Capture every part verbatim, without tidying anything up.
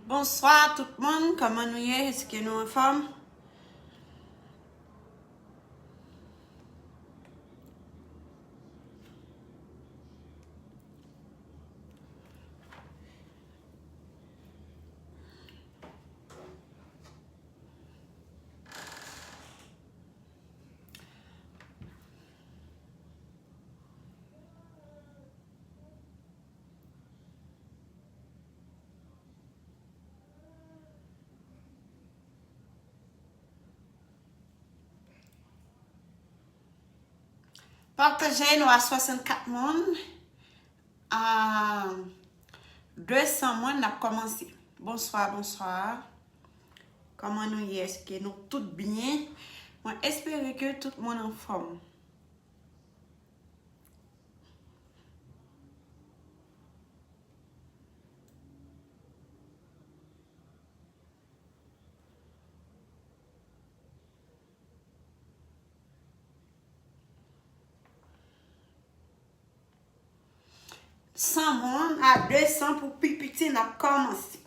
Bonswa tout moun, kòman nou ye? Èske nou anfòm? Pataje nou a swasannkat moun. A de san moun, n ap kòmanse. Bonswa, bonswa. Kòman nou ye? Èske nou tout byen? Mwen espere ke tout moun anfòm. San moun a de san pou pi piti, n ap kòmanse.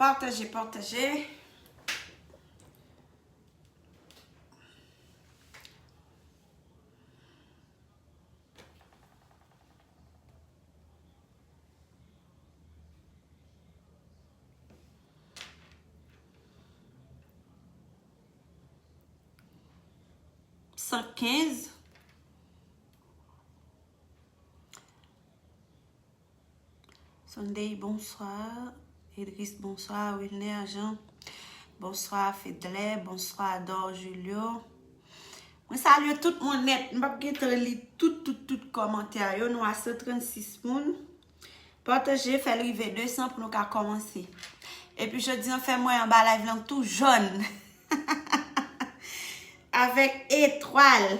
Pataje, pataje. San kenz. Sunday, bonswa. Idris, bonswa. Wilner Jean, bonswa. Fedlè, bonswa. Dor Julio. Mwen salye tout moun nèt. M p ap gentan li tout, tout, tout kòmantè yo. Nou a san trannsis moun. Pataje, fè l rive de san pou nou ka kòmanse. Epi jodi an fè mwen anba live lan tou jòn. Avèk etwal.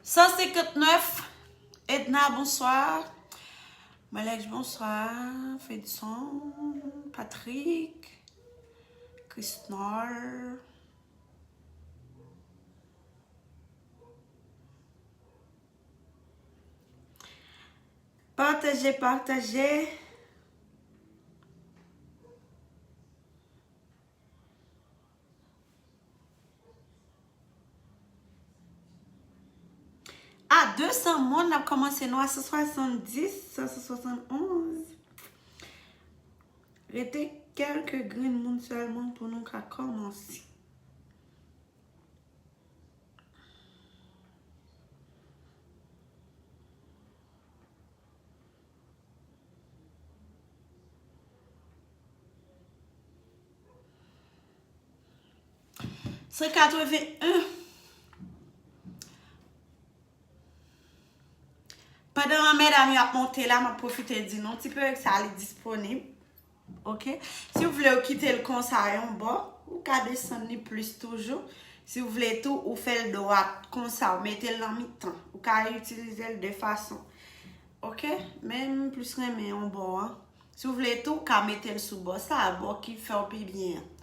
San senkant nèf, Edna, bonswa. Malèj, bonswa. Fedson, Patrick, Christnor. Pataje, pataje. A de san moun, n ap kòmanse nou a san swasanndis, san swasann onz. Rete kèlke grenn moun sèlman pou nou ka kòmanse. San katreven en. Pandan medam yo ap monte la, m ap pwofite di nou ti perik sa li disponib. Oke? Si w vle w kite l konsa yon bò, ou ka desann li plis toujou. Si w vle tou, ou fè l dwat konsa, ou mete l nan mitan. Ou ka itilize l de fason. Oke? Men m plis renmen yon bò an. Si w vle tou, ou ka mete l sou bò sa, bò ki fè w pi byen an.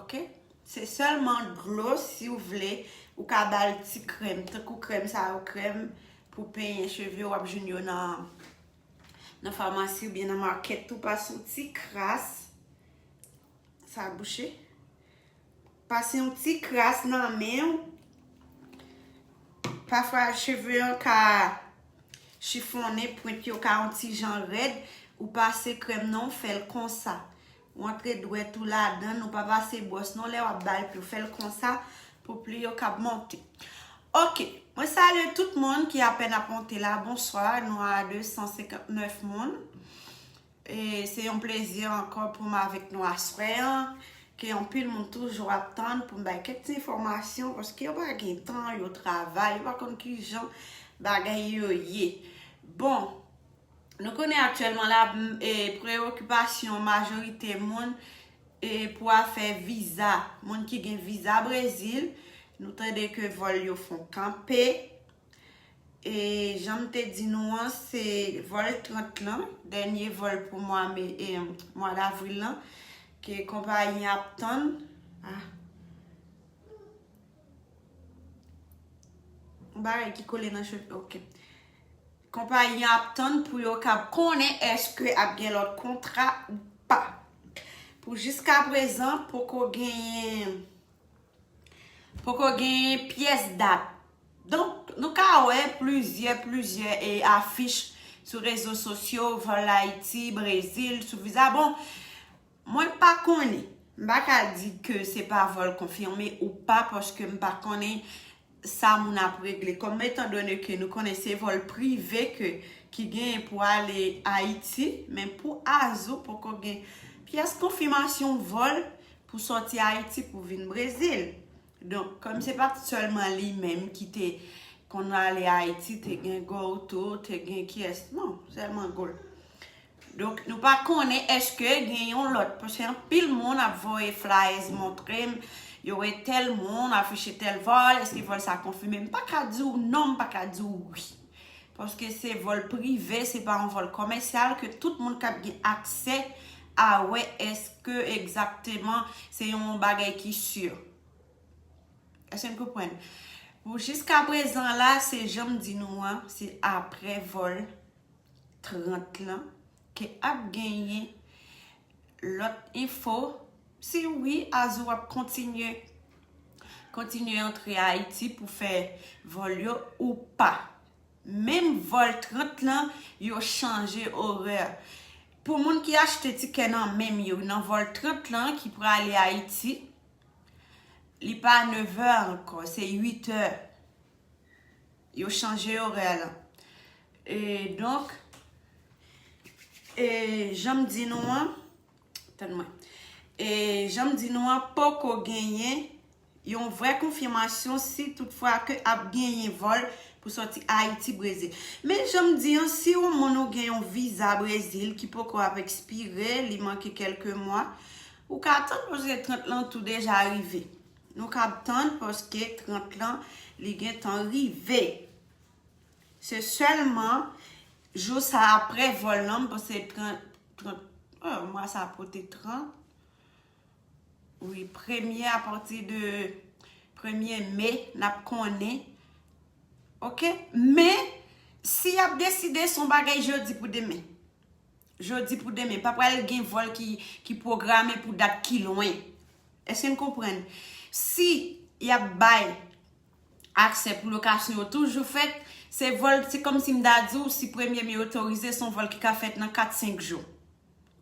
Oke? Se sèlman dlo, si w vle, ou ka ba l ti krèm. Tankou krèm sa yo, krèm pou penyen cheve, w ap jwenn yo nan, nan famasi oubyen nan makèt tou. Pase yon ti kras. Sa bouche. Pase yon ti kras nan men w. Pafwa, cheve an ka chifonnen, pwent yo ka yon ti jan rèd. Ou pase krèm nan, ou fè l konsa. Ou antre dwèt ou ladan l, ou pa pase bwòs non lè w ap ba l pli. Ou fè l konsa pou pli yo kab monte. Oke, mwen salye tout moun ki apèn ap monte la. Bonswa, nou a de san senkant nèf moun. E se yon plezi ankò pou m avèk nou aswè an. Ke anpil moun toujou ap tann pou m bay kèk ti enfòmasyon, paske yo pa gen tan, yo travay, yo pa konn kijan bagay yo ye. Bon, nou konnen aktyèlman la, m, e, preyokipasyon majorite moun, e, pou afè viza. Moun ki gen viza Brezil, nou tande ke vòl yo fon kanpe. E jan m te di nou an, se vòl trant lan, dènye vòl pou mwa me, e, mwa davril lan, ke konpayi an ap tann. Ah. Yon bagay ki kole nan cheve, ok. Konpayi an ap tann pou yo kab konnen èske ap gen lòt kontra ou pa. Pou jiska prezan, poko genyen, poko genyen pyès dat. Donk, nou ka wè plizyè, plizyè, e, afich sou rezo sosyo, vòl Ayiti, Brezil, sou viza. Bon, mwen pa konnen. M pa ka di ke se pa vòl konfime ou pa, paske m pa konnen sa moun ap regle. Kòm etandone ke nou konnen se vòl prive ke, ki genyen pou ale Ayiti, men pou Azou, poko gen pyès konfimasyon vòl pou sòti Ayiti pou vin Brezil. Donk, kòm se pa t sèlman li menm ki te konn ale Ayiti, te gen Gòl tou, te gen kiyès? Non, sèlman Gòl. Donk, nou pa konnen èske gen yon lòt, paske anpil moun ap voye flyers montre m, yo wè tèl moun afiche tèl vòl, èske vòl sa konfime? M pa ka di w non, m pa ka di w wi. Paske se vòl prive, se pa yon vòl kòmèsyal ke tout moun k ap gen aksè a wè èske egzakteman se yon bagay ki si. Èske n konprann? Pou jiska prezan la, se jan m di nou an, se aprè vòl trant lan ke ap genyen lòt enfo. Si wi, Azou ap kontinye, kontinye antre Ayiti pou fè vòl yo ou pa. Menm vòl trant lan, yo chanje orè. Pou moun ki achte tikè nan menm yo, nan vòl trant lan ki prale Ayiti, li pa nevè ankò, se uitè. Yo chanje orè lan. E donk, e jan m di nou an, tann mwen. E jan m di nou an, poko genyen yon vrè konfimasyon si toutfwa ke ap genyen vòl pou sòti Ayiti, Brezil. Men jan m di an, si yon moun ou gen yon viza Brezil ki poko ap ekspire, li manke kèlke mwa, ou ka tann paske trant lan tou deja rive. Nou ka tann paske trant lan, li gentan rive. Se sèlman jou sa aprè vòl lan, m panse trant, trant, oh, mwa sa pote trant. Wi, premye, apati de premye me, n ap konnen. Ok? Men, si y ap deside, se yon bagay jodi pou demen. Jodi pou demen. Pa pral gen vòl ki, ki pwograme pou dat ki lwen. Èske n konprann? Si y ap bay aksè pou lokasyon yo toujou fèt, se vòl, se kòmsi m ta di w, si premye me otorize, se yon vòl ki ka fèt nan kat, senk jou.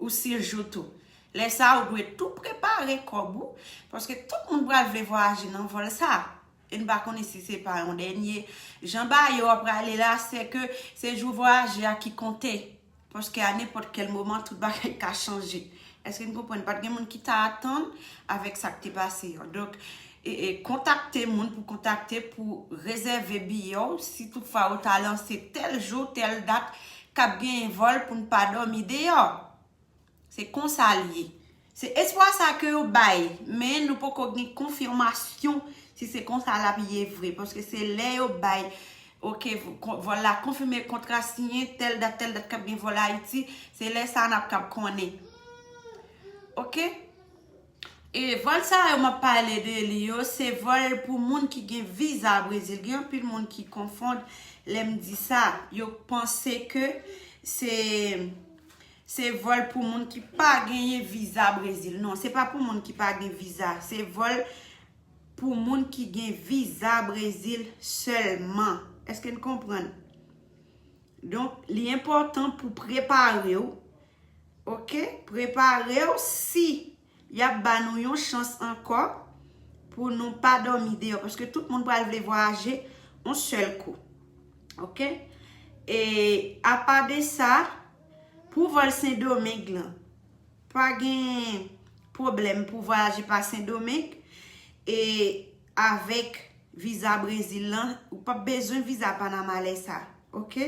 Ou sis jou tou. Lè sa a, ou dwe tou prepare kòb ou, paske tout moun pral vle vwayaje nan vòl sa a. E n pa konnen si se pa yon dènye. Jan bagay yo ap prale la, se ke se jou vwayaje a ki konte. Paske a nenpòt kèl moman, tout bagay ka chanje. Èske n konprann? Pa t gen moun ki ta atann avèk sa k te pase an. Donk, e, e, kontakte moun pou kontakte pou rezève biyè w, si toutfwa ou ta lanse tèl jou, tèl dat, k ap genyen vòl pou n pa dòmi deyò. Se konsa l ye. Se espwa sa ke yo bay, men nou poko gen konfimasyon si se konsa l ap ye vre, paske se lè yo bay, ok, vòl la konfime, kontra siyen, tèl dat, tèl dat k ap gen vòl Ayiti, se lè sa a n ap kab konnen. Ok? E vòl sa yo m ap pale de li yo, se vòl pou moun ki gen viza Brezil. Gen anpil moun ki konfonn lè m di sa. Yo panse ke se, se vòl pou moun ki pa genyen viza Brezil. Non, se pa pou moun ki pa gen viza. Se vòl pou moun ki gen viza Brezil sèlman. Èske n konprann? Donk, li enpòtan pou prepare w. Ok? Prepare w si y ap ba nou yon chans ankò pou nou pa dòmi deyò. Paske tout moun pral vle vwayaje yon sèl kou. Ok? E apa de sa, pou vòl Sendomeng lan, pa gen pwoblèm pou vwayaje pa Sendomeng. E avèk viza Brezil lan, ou p ap bezwen viza Panama lè sa. Ok?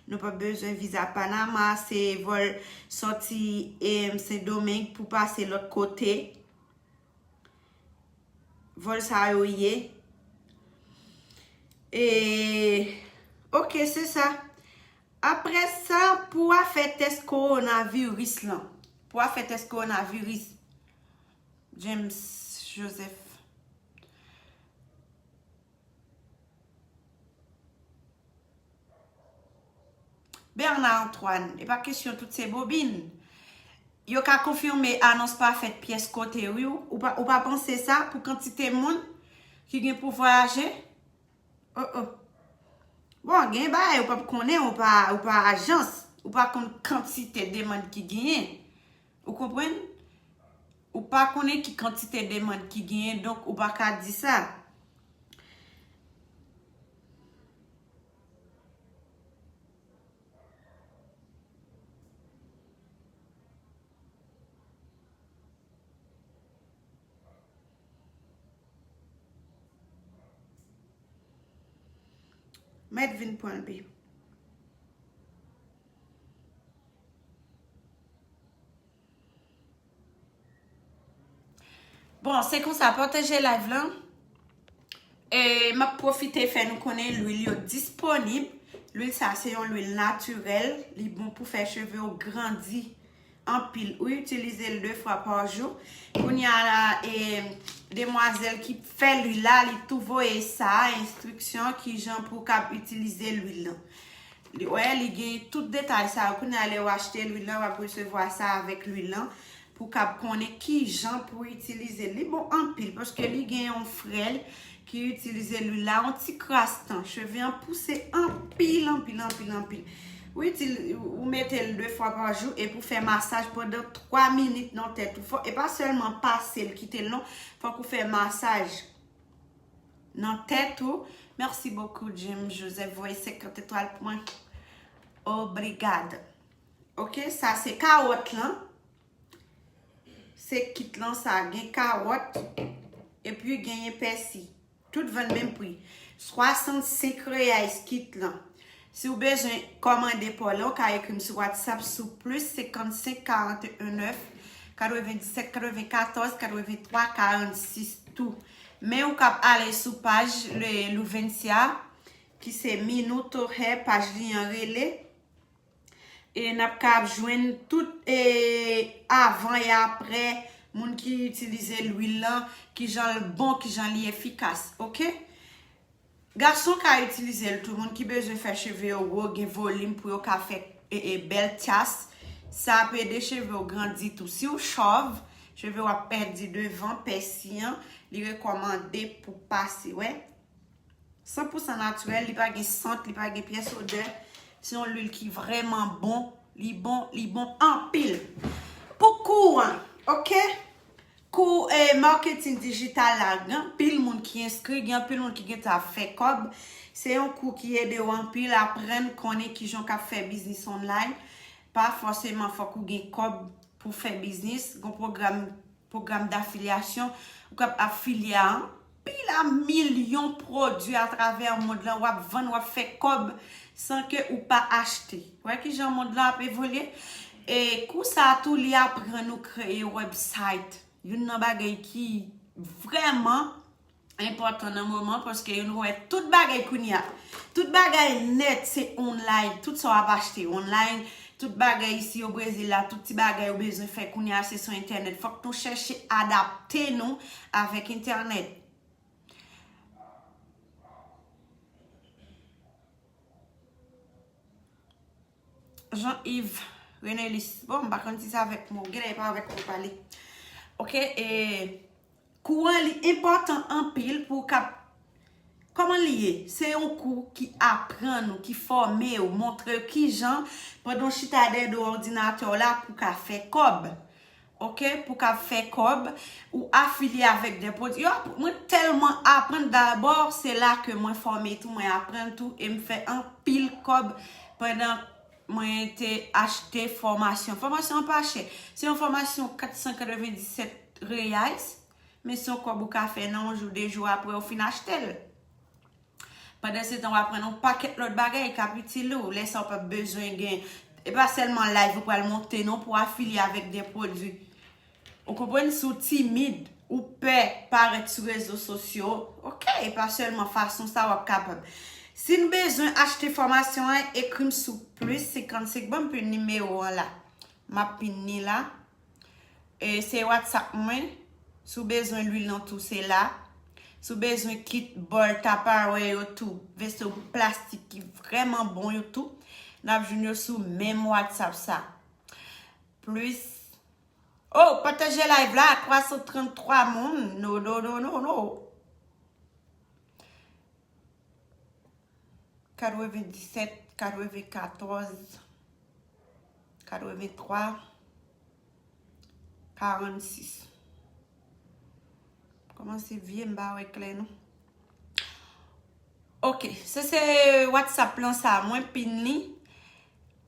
Nou p ap bezwen viza Panama, se vòl sòti, em, Sendomeng pou pase lòt kote. Vòl sa yo ye. E, Ok, se sa. Apre sa, pou afè tès kowonaviris lan. Pou afè tès kowonaviris. James Joseph. Bernard Antoine, e pa kesyon tout se bobin. Yo ka konfime anons pa fèt pyès kote, wi. Ou pa, ou pa panse sa pou kantite moun ki gen pou vwayaje? Oh, oh. Bon, gen bagay ou p ap konnen, ou pa, ou pa ajans, ou pa konn kantite demann ki genyen. Ou konprann? Ou pa konnen ki kantite demann ki genyen, donk ou pa ka di sa. Mèt vin pran l, babe. Bon, se konsa, pataje live lan. E m ap pwofite fè nou konnen lwil yo disponib. Lwil sa se yon lwil natirèl. Li bon pou fè cheve w grandi anpil. Ou itilize l de fwa pa jou. Kounye a la, e, demwazèl ki fè lwil la, li tou voye sa, enstriksyon kijan pou w kab itilize lwil lan. Li, wè, li gen tout detay sa yo. Kounye a, lè w achte lwil lan, w ap resevwa sa avèk lwil lan pou w kab konnen kijan pou w itilize l. Li bon anpil paske li gen yon frè ki itilize lwil la, yon ti kras tan. Cheve an pouse anpil, anpil, anpil, anpil. Ou itil-, ou mete l de fwa pa jou epi w fè masaj pandan twa minit nan tèt ou. Fò, e pa sèlman pase l, kite l non. Fòk ou fè masaj nan tèt ou. Merci beaucoup, Jim Joseph. Voye senkant etwal pou mwen. Obrigada. Ok, sa se kawòt lan. Se kit lan sa, gen kawòt, epi genyen pèsi. Tout vann menm pri. Swasannsenk reais kit lan. Si w bezwen kòmande pa w la, ou ka ekri m sou WhatsApp sou plis senkannsenk karanteyen nèf katrevenndisèt katrevenkatòz katrevenntwa karannsis tou. Men ou kab ale sou paj le Louvencia, ki se Minuto Hair, paj li an rele. E n ap ka ap jwenn tout, e, avan e aprè moun ki itilize lwil lan, kijan l bon, kijan li efikas, ok? Gason ka itilize l tou, moun ki bezwen fè cheve yo gwo, gen volim pou yo ka fè, e, e, bèl tyas. Sa ap ede cheve w grandi tou. Si w chòv, cheve w ap pèdi devan, pèsi an, li rekòmande pou pase, wè. San pou san natirèl, li pa gen sant, li pa gen pyès odè. Se yon lwil ki vrèman bon. Li bon, li bon anpil. Pou kou an, ok? Kou, eh, marketing digital la, gen anpil moun ki enskri, gen anpil moun ki gentan ap fè kòb. Se yon kou ki ede w anpil aprann konnen kijan w ka fè biznis online. Pa fòseman fòk ou gen kòb pou fè biznis. Gen pwogram pwogram dafilyasyon, ou kab afilye a anpil a milyon pwodui atravè mond lan, w ap vann, w ap fè kòb san ke ou pa achte. Wè kijan mond lan ap evolye? E kou sa a tou, li aprann ou kreye website. Youn nan bagay ki vrèman enpòtan nan moman, paske nou wè tout bagay kounye a. Tout bagay nèt se online. Tout sa w ap achte online. Tout bagay isi o Brezil la, tout ti bagay ou bezwen fè kounye a se sou entènèt. Fòk nou chèche adapte nou avèk entènèt. Jean-Yves Renelis. Bon, m pa konn si se avèk mwen, genlè e pa avèk mwen pale. Ok, e kou an, li enpòtan anpil pou w kab, kòman li ye? Se yon kou ki aprann ou, ki fòme ou, montre w kijan, pandan w chita dèyè do òdinatè w la, pou w ka fè kòb. Ok, pou w ka fè kòb, ou afilye avèk de pwodui. Yo, mwen tèlman aprann, dabò, se la ke mwen fòme tou, mwen aprann tou, e m fè anpil kòb pandan mwen te achte fòmasyon. Fòmasyon an pa chè. Se yon fòmasyon kat san katrevenndisèt reais, men se yon kòb ou ka fè nan yon jou, de jou apre ou fin achte l. Pandan se tan, w aprann yon pakèt lòt bagay k ap itil ou. Lè sa, w p ap bezwen gen, e pa sèlman live ou pral monte non pou w afilye avèk de pwodui. Ou konprann? Si w timid, ou pè parèt sou rezo sosyo, ok, e pa sèlman fason sa w ap kapab. Si n bezwen achte fòmasyon an, ekri m sou plis senkannsenk. Ban m pin nimewo an la. M ap pin ni la. E se WhatsApp mwen. Si w bezwen lwil nan tou, se la. Si w bezwen kit bòl, tapawè yo tou, veso plastik ki vrèman bon yo tou, n ap jwenn yo sou menm WhatsApp sa. Plis. Oh, pataje live la, twa san tranntwa moun. No, no, no, no, no. Katrevenndisèt, katrevenkatòz, katrevenntwa, karannsis. Kòmanse vye, m pa wè klè non. Ok, se se WhatsApp lan sa, mwen pin li.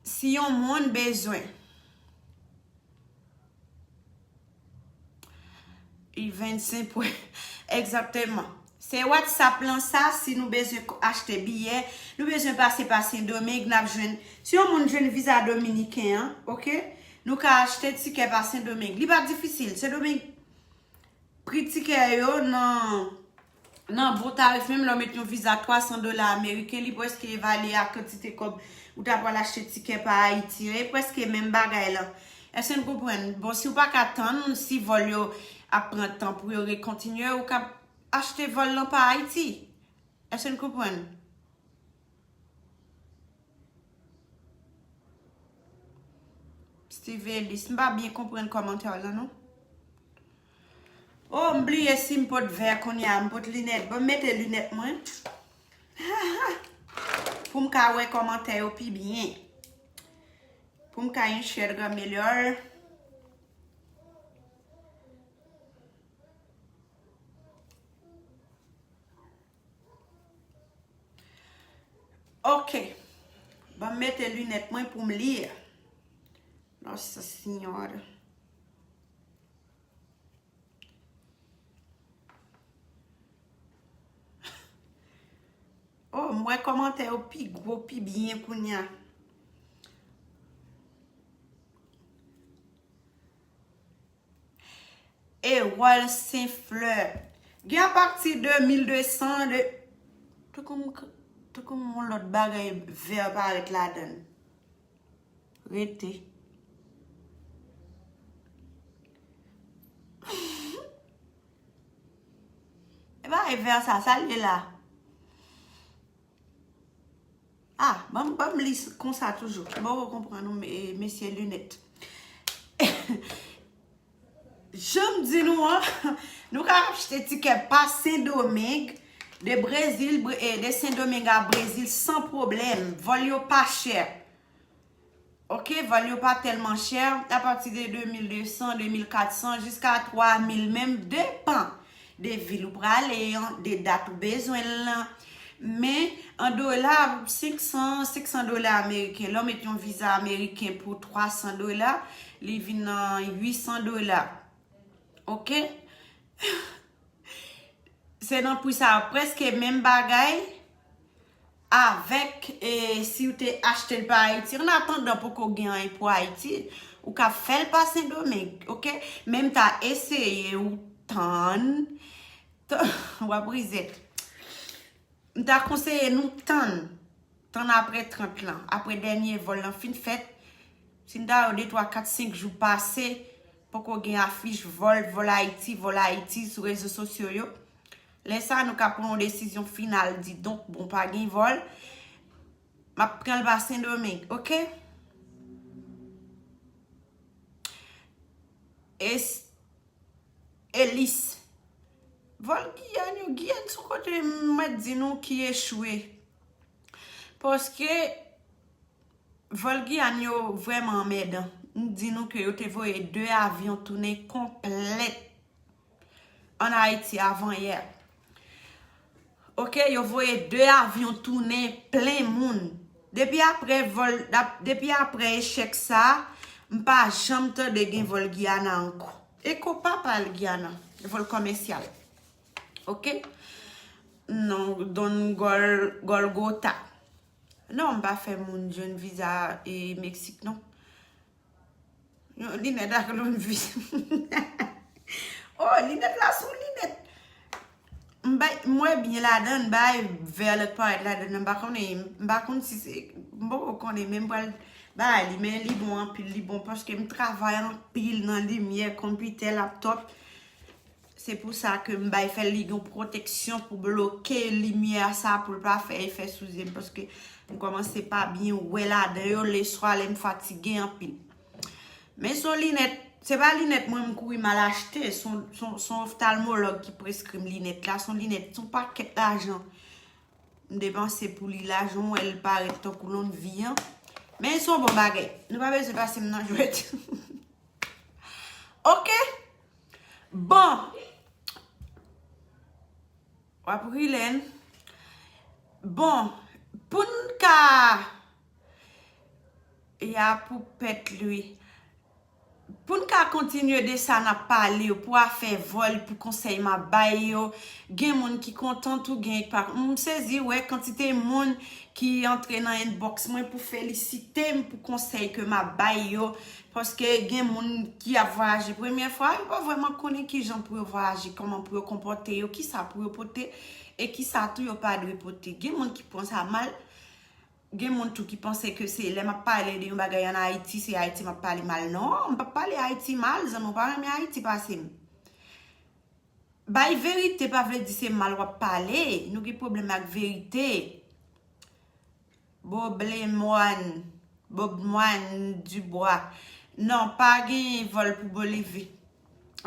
Si yon moun bezwen. Li vennsenk pwen. Egzakteman. Se WhatsApp lan sa, si nou bezwen k- achte biyè, nou bezwen pase pa Sendomeng, n ap jwenn. Si yon moun jwenn viza dominiken an, ok, nou ka achte tikè pa Sendomeng. Li pa difisil. Sendomeng, pri tikè yo nan, nan bon tarif, menm lè w met yon viza twa san dola ameriken, li prèske evalye a kantite kòb ou ta pral achte tikè pa Ayiti an. E prèske menm bagay lan. Èske n konprann? Bon, si w pa ka tann, si vòl yo ap pran tan pou yo rekontinye, ou ka achte vòl lan pa Ayiti. Èske n konprann? Steve Ellis, m pa byen konprann kòmantè w lan non. Oh, m bliye si m pot vè kounye a, m pot linèt. Bon, m mete linèt mwen. Pou m ka wè kòmantè yo pi byen. Pou m ka enchèdre melhor. Ok. Ban m mete linèt mwen pou m li. Nossa Senhora. Oh, m wè kòmantè yo pi gwo, pi byen kounye a. Erol Saint Fleur. Gen apati de mil de san de. Tankou m k- tankou m yon lòt bagay vè parèt ladan l. Rete. E bagay vè sa, sa l ye la? Ah, ban m, ban m li s- konsa toujou. M poko konprann ou, me- mesye linèt. Jan m di nou an, nou ka achte tikè pa Sendomeng, de Brezil, Bre- eh, de Sendomeng a Brezil san pwoblèm. Vòl yo pa chè. Ok, vòl yo pa tèlman chè, apati de de mil de san, de mil kat san, jiska twa mil menm, depan de vil ou prale an, de dat ou bezwen l lan. Men, an dola, senk san, senk san dola ameriken. Lè w met yon viza ameriken pou twa san dola, li vin nan uit san dola. Ok? Se nan pri sa, prèske menm bagay avèk, e, si w te achte l pa Ayiti. An atandan, poko gen anyen pou Ayiti, ou ka fè l pa Sendomeng, ok? Men m ta eseye ou tann. T- w ap rizèt. M ta konseye nou tann. Tann apre trant lan. Apre dènye vòl lan fin fèt. Si n ta wè de, twa, kat, senk jou pase, poko gen afich vòl, vòl Ayiti, vòl Ayiti sou rezo sosyo yo. Lè sa, nou ka pran yon desizyon final, di donk, bon, pa gen vòl. M ap pran l pa Sendomeng, ok? Es- Elis. Vòl Giyàn yo, Giyàn se yon kote m mèt di nou ki echwe. Paske vòl Giyàn yo vrèman anmèdan. M di nou ke yo te voye de avyon tounen konplèt ann Ayiti avan yè. Ok, yo voye de avyon tounen plen moun. Depi apre vòl, dap- depi apre echèk sa, m pa janm tande gen vòl Giyana ankò. E ko pa pral Giyana, vòl kòmèsyal. Ok? Non, Don Gol, Golgota. Non, m pa fè moun jwenn viza e Meksik, non. Yon linèt ak yon vi. Oh, linèt la sou linèt. M bay, m wè byen ladan, m bay vè lòt parèt ladan, m pa konnen, m pa konn si se, m poko konnen, men m pral bay li, men li bon anpil, li bon paske m travay anpil nan limyè, konpitè, laptòp. Se pou sa ke m bay fè li yon pwoteksyon pou bloke limyè sa, pou l pa fè efè sou zye m, paske m kòmanse pa byen wè ladan yo, leswa lè m fatige anpil. Men se yon linèt, se pa linèt mwen m kouri m al achte, se yon, se yon, se yon oftalmològ ki preskri m linèt la, se yon linèt, se yon pakèt lajan m depanse pou li la, jan w wè l parèt tankou lonn vi an. Men se yon bon bagay. Nou pa bezwen pase m nan jwèt. Ok? Bon. W ap ri, Lèn. Bon, pou n ka, ya pou pèt li. Pou n ka kontinye de sa n ap pale yo, pou afè vòl, pou konsèy m ap bay yo, gen moun ki kontan tou, gen ki pa. M sezi wè kantite moun ki antre nan inbox mwen pou felisite m pou konsèy ke m ap bay yo, paske gen moun ki ap vwayaje premyè fwa, yo pa vrèman konnen kijan pou yo vwayaje, kòman pou yo konpòte yo, kisa pou yo pote, e kisa tou yo pa dwe pote. Gen moun ki pran sa mal, gen moun tou ki panse ke se lè m ap pale de yon bagay ann Ayiti, se Ayiti m ap pale mal. Non, m p ap pale Ayiti mal, zanmi, ou pa renmen Ayiti pase m. Bay verite pa vle di se mal w ap pale. Nou gen pwoblèm ak verite. Bob Lemwan, Bob Mwan Dubois. Non, pa gen vòl pou Bolivi.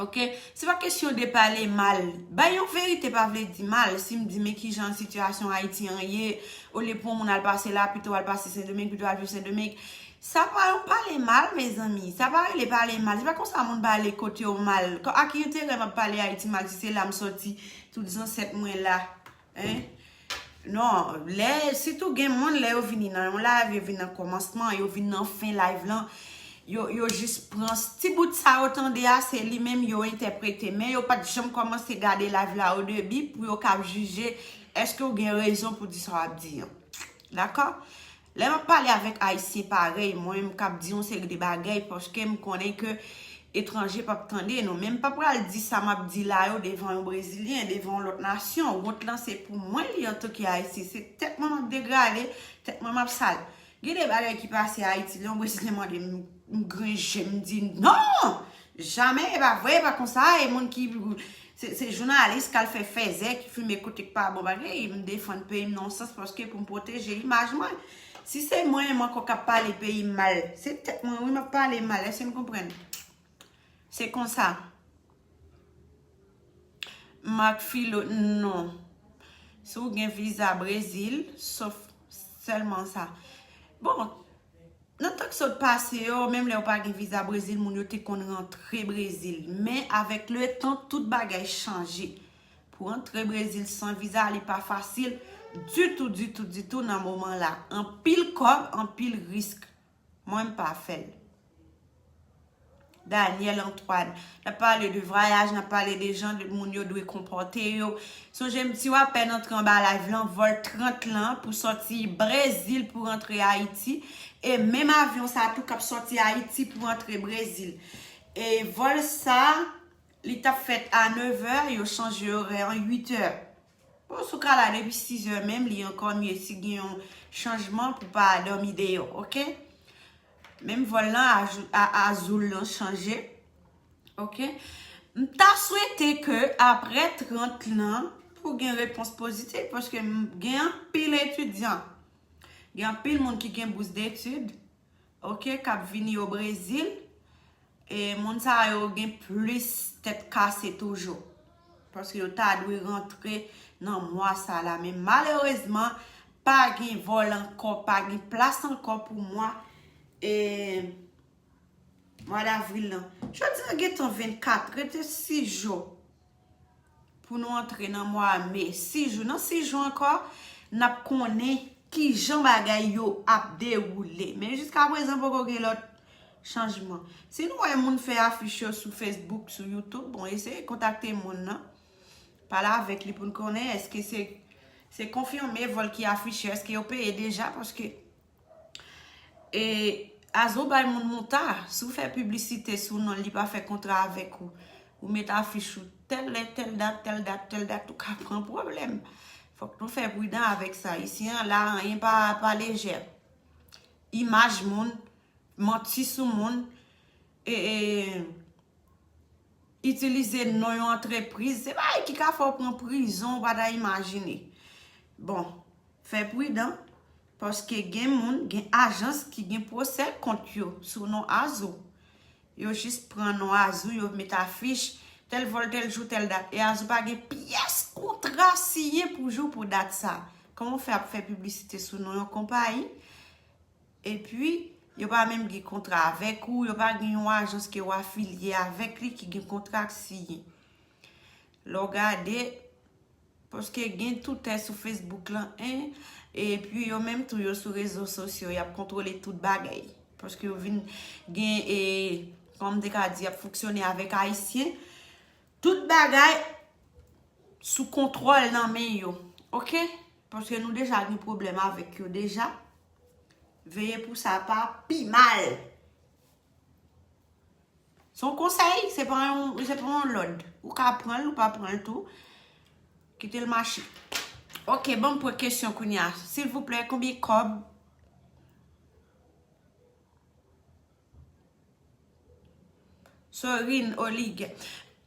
Ok? Se pa kesyon de pale mal. Bay yon verite pa vle di mal. Si m di, men kijan sitiyasyon Ayiti an ye, olye pou yon moun al pase la, pito al pase Sendomeng, pito al viv Sendomeng. Sa pa yon pale mal, mezanmi. Sa pa rele pale mal. Se pa konsa moun pale kote yo mal. Ak ki enterè m ap pale Ayiti mal si se la m sòti, tout zansèt mwen la? Hein? Non, lè, sitou gen moun, lè yo vini nan yon live, yo vin nan kòmansman, yo vin nan fen live lan, yo, yo jis pran s-, ti bout sa yo tande a, se li menm yo entèprete. Men yo pa t janm kòmanse gade live la o debi pou yo kab jije èske w gen rezon pou di sa w ap di an. Dakò? Lè m ap pale avèk Ayisyen parèy mwen, m k ap di yon seri de bagay paske m konnen ke etranje p ap tande nou. Men m pa pral di sa m ap di la yo devan yon Brezilyen, devan yon lòt nasyon. Wont lan se pou mwen li antanke Ayisyen. Se tèt mwen m ap degrade, tèt mwen m ap sal. Gen de bagay ki pase Ayiti, lè yon Brezilyen mande m, m grenn je, m di non! Jamè, e pa vre, e pa konsa. E moun ki, se, se jounalis k al fè fèzè, ki filme kote k pa bon bagay, m defann peyi m nan yon sans paske pou m pwoteje imaj mwen. Si se mwen, mwen ankò k ap pale peyi m mal, se tèt mwen, wi, m ap pale mal. Èske n konprann? Se konsa. Mark Filo, non. Si w gen viza Brezil, sof sèlman sa. Bon, nan tan k sot pase yo, menm lè w pa gen viza Brezil, moun yo te konn rantre Brezil. Men avèk letan, tout bagay chanje. Pou antre Brezil san viza, li pa fasil ditou, ditou, ditou nan moman la. Anpil kòb, anpil risk. Mwen, m pa fè l. Daniel Antoine. N ap pale de vwayaj, n ap pale de jan de moun yo dwe konpòte yo. Sonje m di w apèn antre anba live lan, vòl trant lan pou sòti Brezil pou rantre Ayiti. E menm avyon sa tou k ap sòti Ayiti pou rantre Brezil. E vòl sa, li t ap fèt a nevè, yo chanje orè an uitè. Bon, si w ka la depi sizè menm, li ankò mye si gen yon chanjman pou pa dòmi deyò, ok? Menm vòl lan, ajou-, a, azoul lan chanje, ok? M ta swete ke aprè trant lan, pou gen repons pozitif, paske m gen anpil etidyan, gen anpil moun ki gen bous detid, ok, k ap vini o Brezil, e moun sa yo gen plis tèt kase toujou. Paske yo ta dwe rantre nan mwa sa la. Men malerezman, pa gen vòl ankò, pa gen plas ankò pou mwa, e, mwa davril lan. Jodi a gentan vennkat, rete sis jou pou nou antre nan mwa me. Sis jou. Nan sis jou ankò, n ap konnen kijan bagay yo ap dewoule. Men jiskaprezan, poko gen lòt chanjman. Si nou wè moun fè afich yo sou Facebook, sou YouTube, bon, eseye kontakte moun nan. Pale avèk li pou n konnen èske se, se konfime vòl ki afiche, èske yo peye deja, paske e, azo bay moun mouta, si w fè piblisite sou non l, li pa fè kontra avèk ou. Ou met afich ou tèl lè, tèl dat, tèl dat, tèl dat, ou ka pran pwoblèm. Fòk nou fè pridan avèk sa. Isi an la, anyen pa, pa lejè. Imaj moun, manti sou moun, e, e, itilize non yon antrepriz, se bagay ki ka fè w pran prizon, ou pa ta imajine. Bon, fè pridan, paske gen moun, gen ajans ki gen pwosè kont yo sou non Azou. Yo jis pran non Azou, yo met afich, tèl vòl, tèl jou, tèl dat. E Azou pa gen pyès kontra siyen pou jou, pou dat sa. Kòman w fè ap fè piblisite sou non yon konpayi? Epi, yo pa menm gen kontra avèk ou, yo pa gen yon ajans ke w afilye avèk li ki gen kontra k siyen. Lè w gade, paske gen toutè sou Facebook lan, en, epi yo menm tou yo sou rezo sosyo, y ap kontwole tout bagay. Paske yo vin gen, e, kòman m te ka di, y ap fonksyone avèk Ayisyen. Tout bagay sou kontwòl nan men yo. Oke? Paske nou deja gen pwoblèm avèk yo deja. Veye pou sa pa pi mal. Se yon konsèy, se pa yon, se pa yon lòd. Ou ka pran l, ou pa pran l tou. Kite l mache. Oke, ban m pran kesyon kounye a. Silvouplè, konbyen kòb Sorine Olig,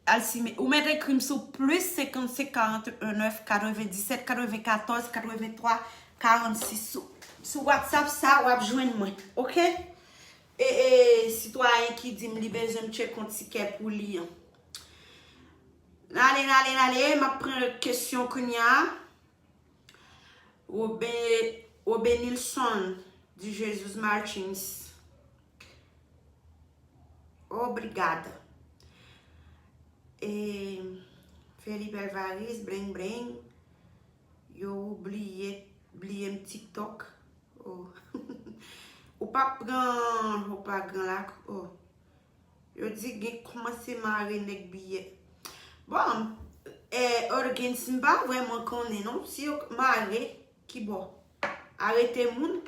al simen. Ou mèt ekri m sou plis senkannsenk karanteyen nèf katrevenndisèt katrevenkatòz katrevenntwa karannsis sou, sou WhatsApp sa, w ap jwenn mwen. Oke? E, e, sitwayen ki di m li bezwen m tcheke yon tikè pou li an. N ale, n ale, n ale, m ap pran lòt kesyon kounye a. Robe-, Robenilson de Jesus Martins. Obrigada. E Felipe Alvarez, Bling Bling. Yo bliye, bliye m TikTok. Oh. Ou pa pran, ou pa gran la. Oh. Yo di gen kòmanse mare nèg biyè. Bon, eh, Organs, m pa vrèman konnen non. Si yo mare, ki bò? Arete moun?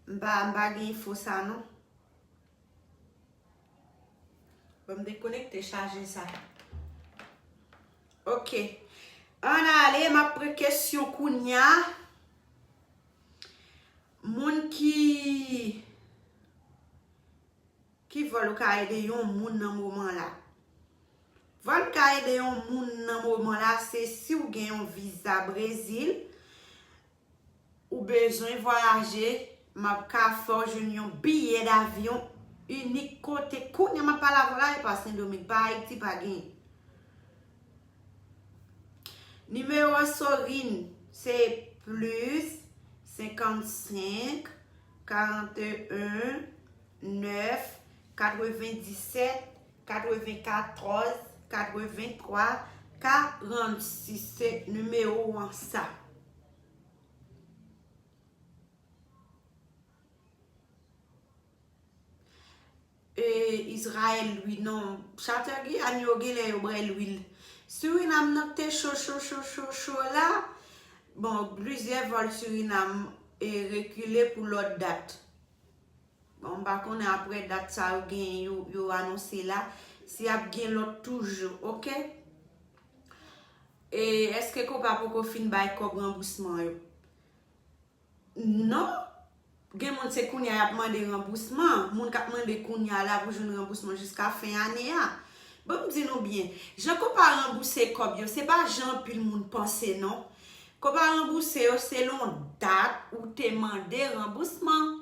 M pa, m pa gen enfo sa non. Bon, m dekonekte, chaje sa. Oke. Ann ale, m ap pran kesyon kounye a. Moun ki, ki vòl ou ka ede yon moun nan moman la? Vòl ka ede yon moun nan moman la, se si w gen yon viza Brezil, ou bezwen vwayaje, m ap ka fè w jwenn yon biyè davyon inik kote. Kounye a m ap pale avè w la, e pa Sendomeng, pa Ayiti, pa gen. Nimewo Sorine se plis senkannsenk karanteyen nèf katrevendisèt katrevenkatòz katreventwa karannsis. Se nimewo an sa. E, Izrayèl, wi, non. Chatè Giyàn yo genlè yo bwè lwil. Surinam nan te cho, cho, cho, cho, cho la. Bon, plizyè vòl Surinam, e, rekile pou lòt dat. Bon, m pa konnen apre dat sa yo gen, yo, yo anonse la, si ap gen lòt toujou, oke? E èske Copa poko fin bay kòb ranbousman yo? Non. Gen moun se kounye a y ap mande ranbousman. Moun k ap mande kounye a la pou jwenn ranbousman jiska fen ane a. Ban m di nou byen, jan Copa ranbouse kòb yo, se pa jan anpil moun panse non. Copa ranbouse yo selon dat ou te mande ranbousman.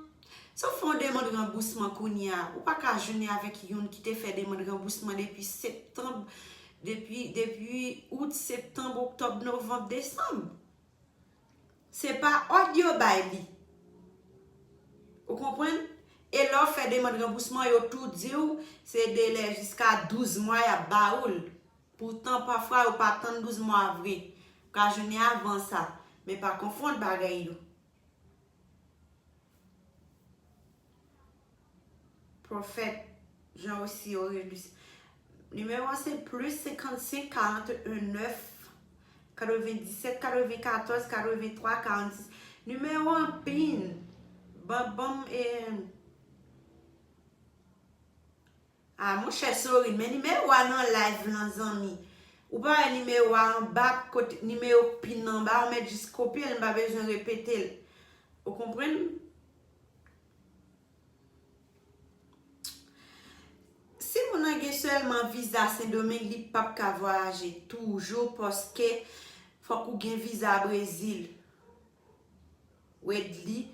Si w fè yon demann ranbousman kounye a, ou pa ka jounen avèk youn ki te fè demann ranbousman depi septanm, depi, depi out, septanm, oktòb, novanm, desanm. Se pa òd yo bay li. Ou konprann? E lè w fè demann ranbousman, yo tou di w se delè jiska douz mwa y ap ba ou l. Poutan, pafwa, yo pa tann douz mwa vre. Ou ka jounen avan sa. Men pa konfonn bagay yo. Pwofèt Jean aussi Aurelius. Nimewo an se plis senkannsenk karanteyen nèf katrevendisèt katrevenkatòz katreventwa karannsis. Nimewo an pin. Ban, ban m, e, Ah, monchè Sorine, men nimewo a nan live lan, zanmi. Ou pa wè nimewo a anba, kote nimewo pin nan anba, ou mèt jis kopye l, m pa bezwen repete l. Ou konprann? Si moun nan gen sèlman viza Sendomeng, li p ap ka vwayaje toujou, paske fòk ou gen viza Brezil. Wedly,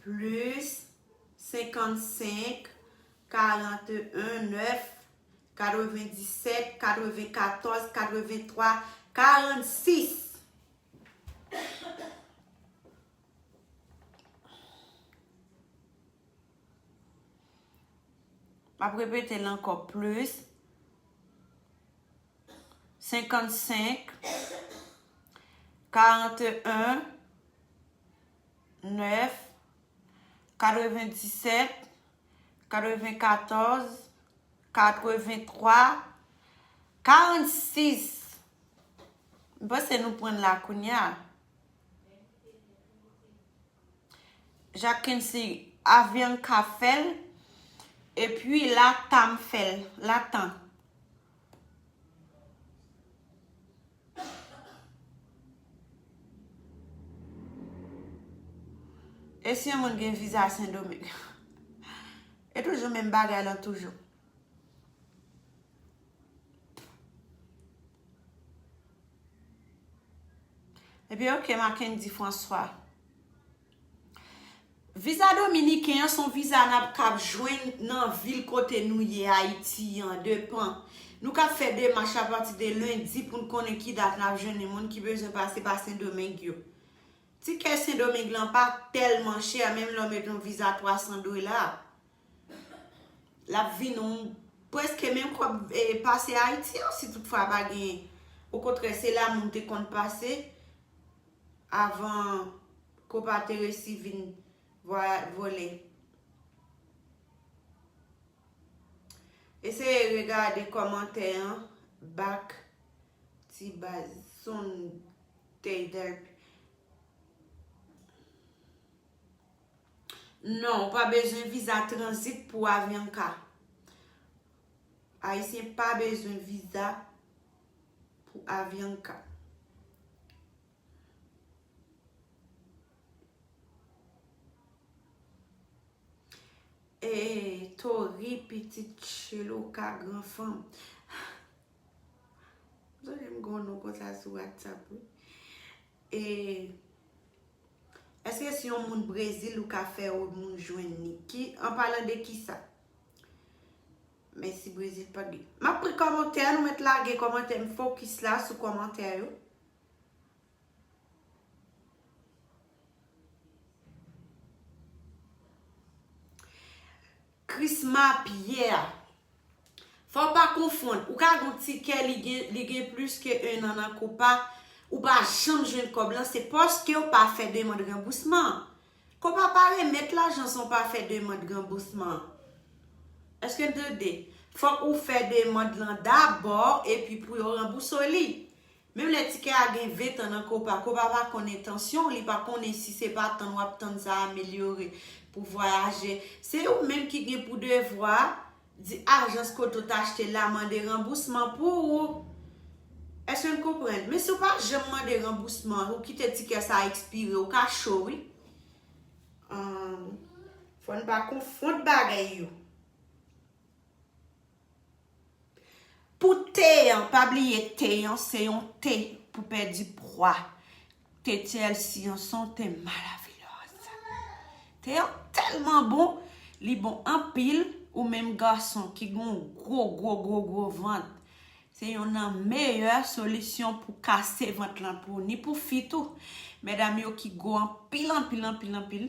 plis senkannsenk, karanteyen, nèf, katrevenndisèt, katrevenkatòz, katrevenntwa, karannsis. M ap repete l ankò, plis senkannsenk, karanteyen, nèf, katrevenndisèt, katrevenkatòz, katrevenntwa, karannsis. M panse nou pran l la kounye a. Jacquency, Avianca fè l, epi Latam fè l, Latam. E si yon moun gen viza Sendomeng? E toujou menm bagay lan toujou. Epi, ok, Mackendy François. Viza dominiken an se yon viza n ap kab jwenn nan vil kote nou ye, Ayiti an, depan. Nou kab fè demach apati de lendi pou n konnen ki dat n ap jwenn moun ki bezwen pase pa Sendomeng yo. Tikè Sendomeng lan pa tèlman chè, menm lè w mete yon viza twa san dola. L ap vin yon prèske menm kòb, e, pase Ayiti an, si toutfwa pa gen. Okontrè, se la moun te konn pase avan Copa te resi vin vwa-, vole. Eseye regade kòmantè an, bak ti baz Sunday Derby. Non, ou pa bezwen viza tranzit pou Avianca. Ayisyen pa bezwen viza pou Avianca. E Tori, pitit Cheloka, gran fanm. M sonje m gen yon non konsa sou WhatsApp, wi. E èske si yon moun Brezil, ou ka fè yon moun jwenn li? Ki, an palan de kisa? Mèsi, Brezil pa gen. M ap pri kòmantè, nou mèt lage kòmantè, m fokis la sou kòmantè yo. Chrisma Pierre. Fò w pa konfonn. Ou ka gen yon tikè, li gen, li gen plis ke en an nan Copa, ou pa janm jwenn kòb lan, se paske w pa fè demann ranbousman. Copa pa remèt lajan san w pa fè demann ranbousman. Èske n tande? Fòk ou fè demann lan dabò, epi pou yo ranbouse w li. Menm lè tikè a gen ven tan nan Copa, Copa pa konn entansyon w, li pa konnen si se pa tann w ap tann sa amelyore pou vwayaje. Se ou menm ki gen pou devwa di ajans kote w t achte l la mande ranbousman pou ou. Èske n konprann? Men si w pa janm mande ranbousman, ou kite tikè sa ekspire, ou ka cho, wi. Ahn, fò n pa konfonn bagay yo. Pou te an, pa bliye te an, se yon te pou pèdi pwa. Te T L C an, se yon te maravilhosa. Te an tèlman bon, li bon anpil, ou menm gason ki gen yon gwo, gwo, gwo, gwo vant. Se yonn nan meyè solisyon pou kase vant lan pou ou, ni pou fi tou. Medam yo ki gwo anpil, anpil, anpil, anpil.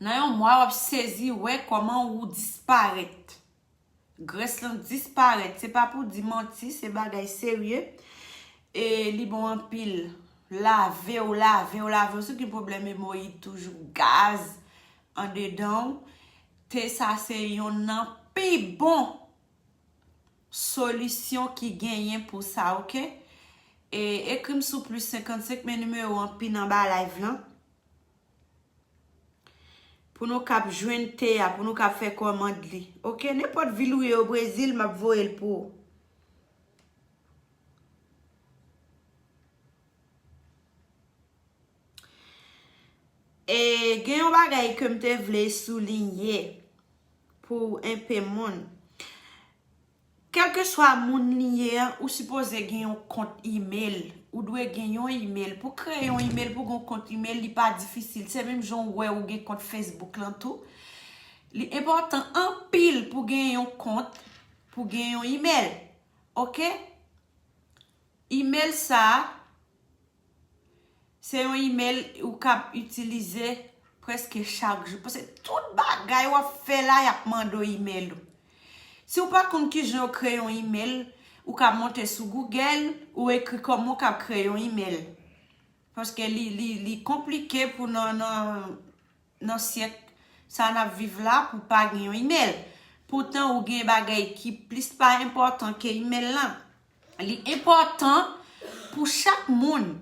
Nan yon mwa, w ap sezi wè kòman ou disparèt. Grès lan disparèt. Se pa pou di manti, se bagay serye. E li bon anpil. Lave w, lave w, lave w. Si w gen pwoblèm emoyid toujou, gaz andedan w, te sa se yonn nan pi bon solisyon ki genyen pou sa, oke? E ekri m sou plis senkannsenk, men nimewo an pin anba live lan. Pou nou kab jwenn te a, pou nou kab fè kòmand li. Oke, nenpòt vil ou ye o Brezil, m ap voye l pou ou. E gen yon bagay ke m te vle soulinye pou enpe moun. Kèlkeswa moun li ye an, ou sipoze gen yon kont email. Ou dwe gen yon email. Pou kreye yon email, pou gen yon kont email, li pa difisil. Se menm jan ou wè ou gen kont Facebook lan tou. Li enpòtan anpil pou gen yon kont, pou gen yon email. Oke? Email sa a, se yon email ou kab itilize prèske chak jou. Paske tout bagay w ap fè la, y ap mande w email ou. Si w pa konn kijan yo kreye yon email, ou kab monte sou Google, ou ekri kòman w kab kreye yon email. Paske li, li, li konplike pou nan, nan, nan syèk sa n ap viv la pou pa gen yon email. Poutan, ou gen bagay ki plis pa enpòtan ke email lan. Li enpòtan pou chak moun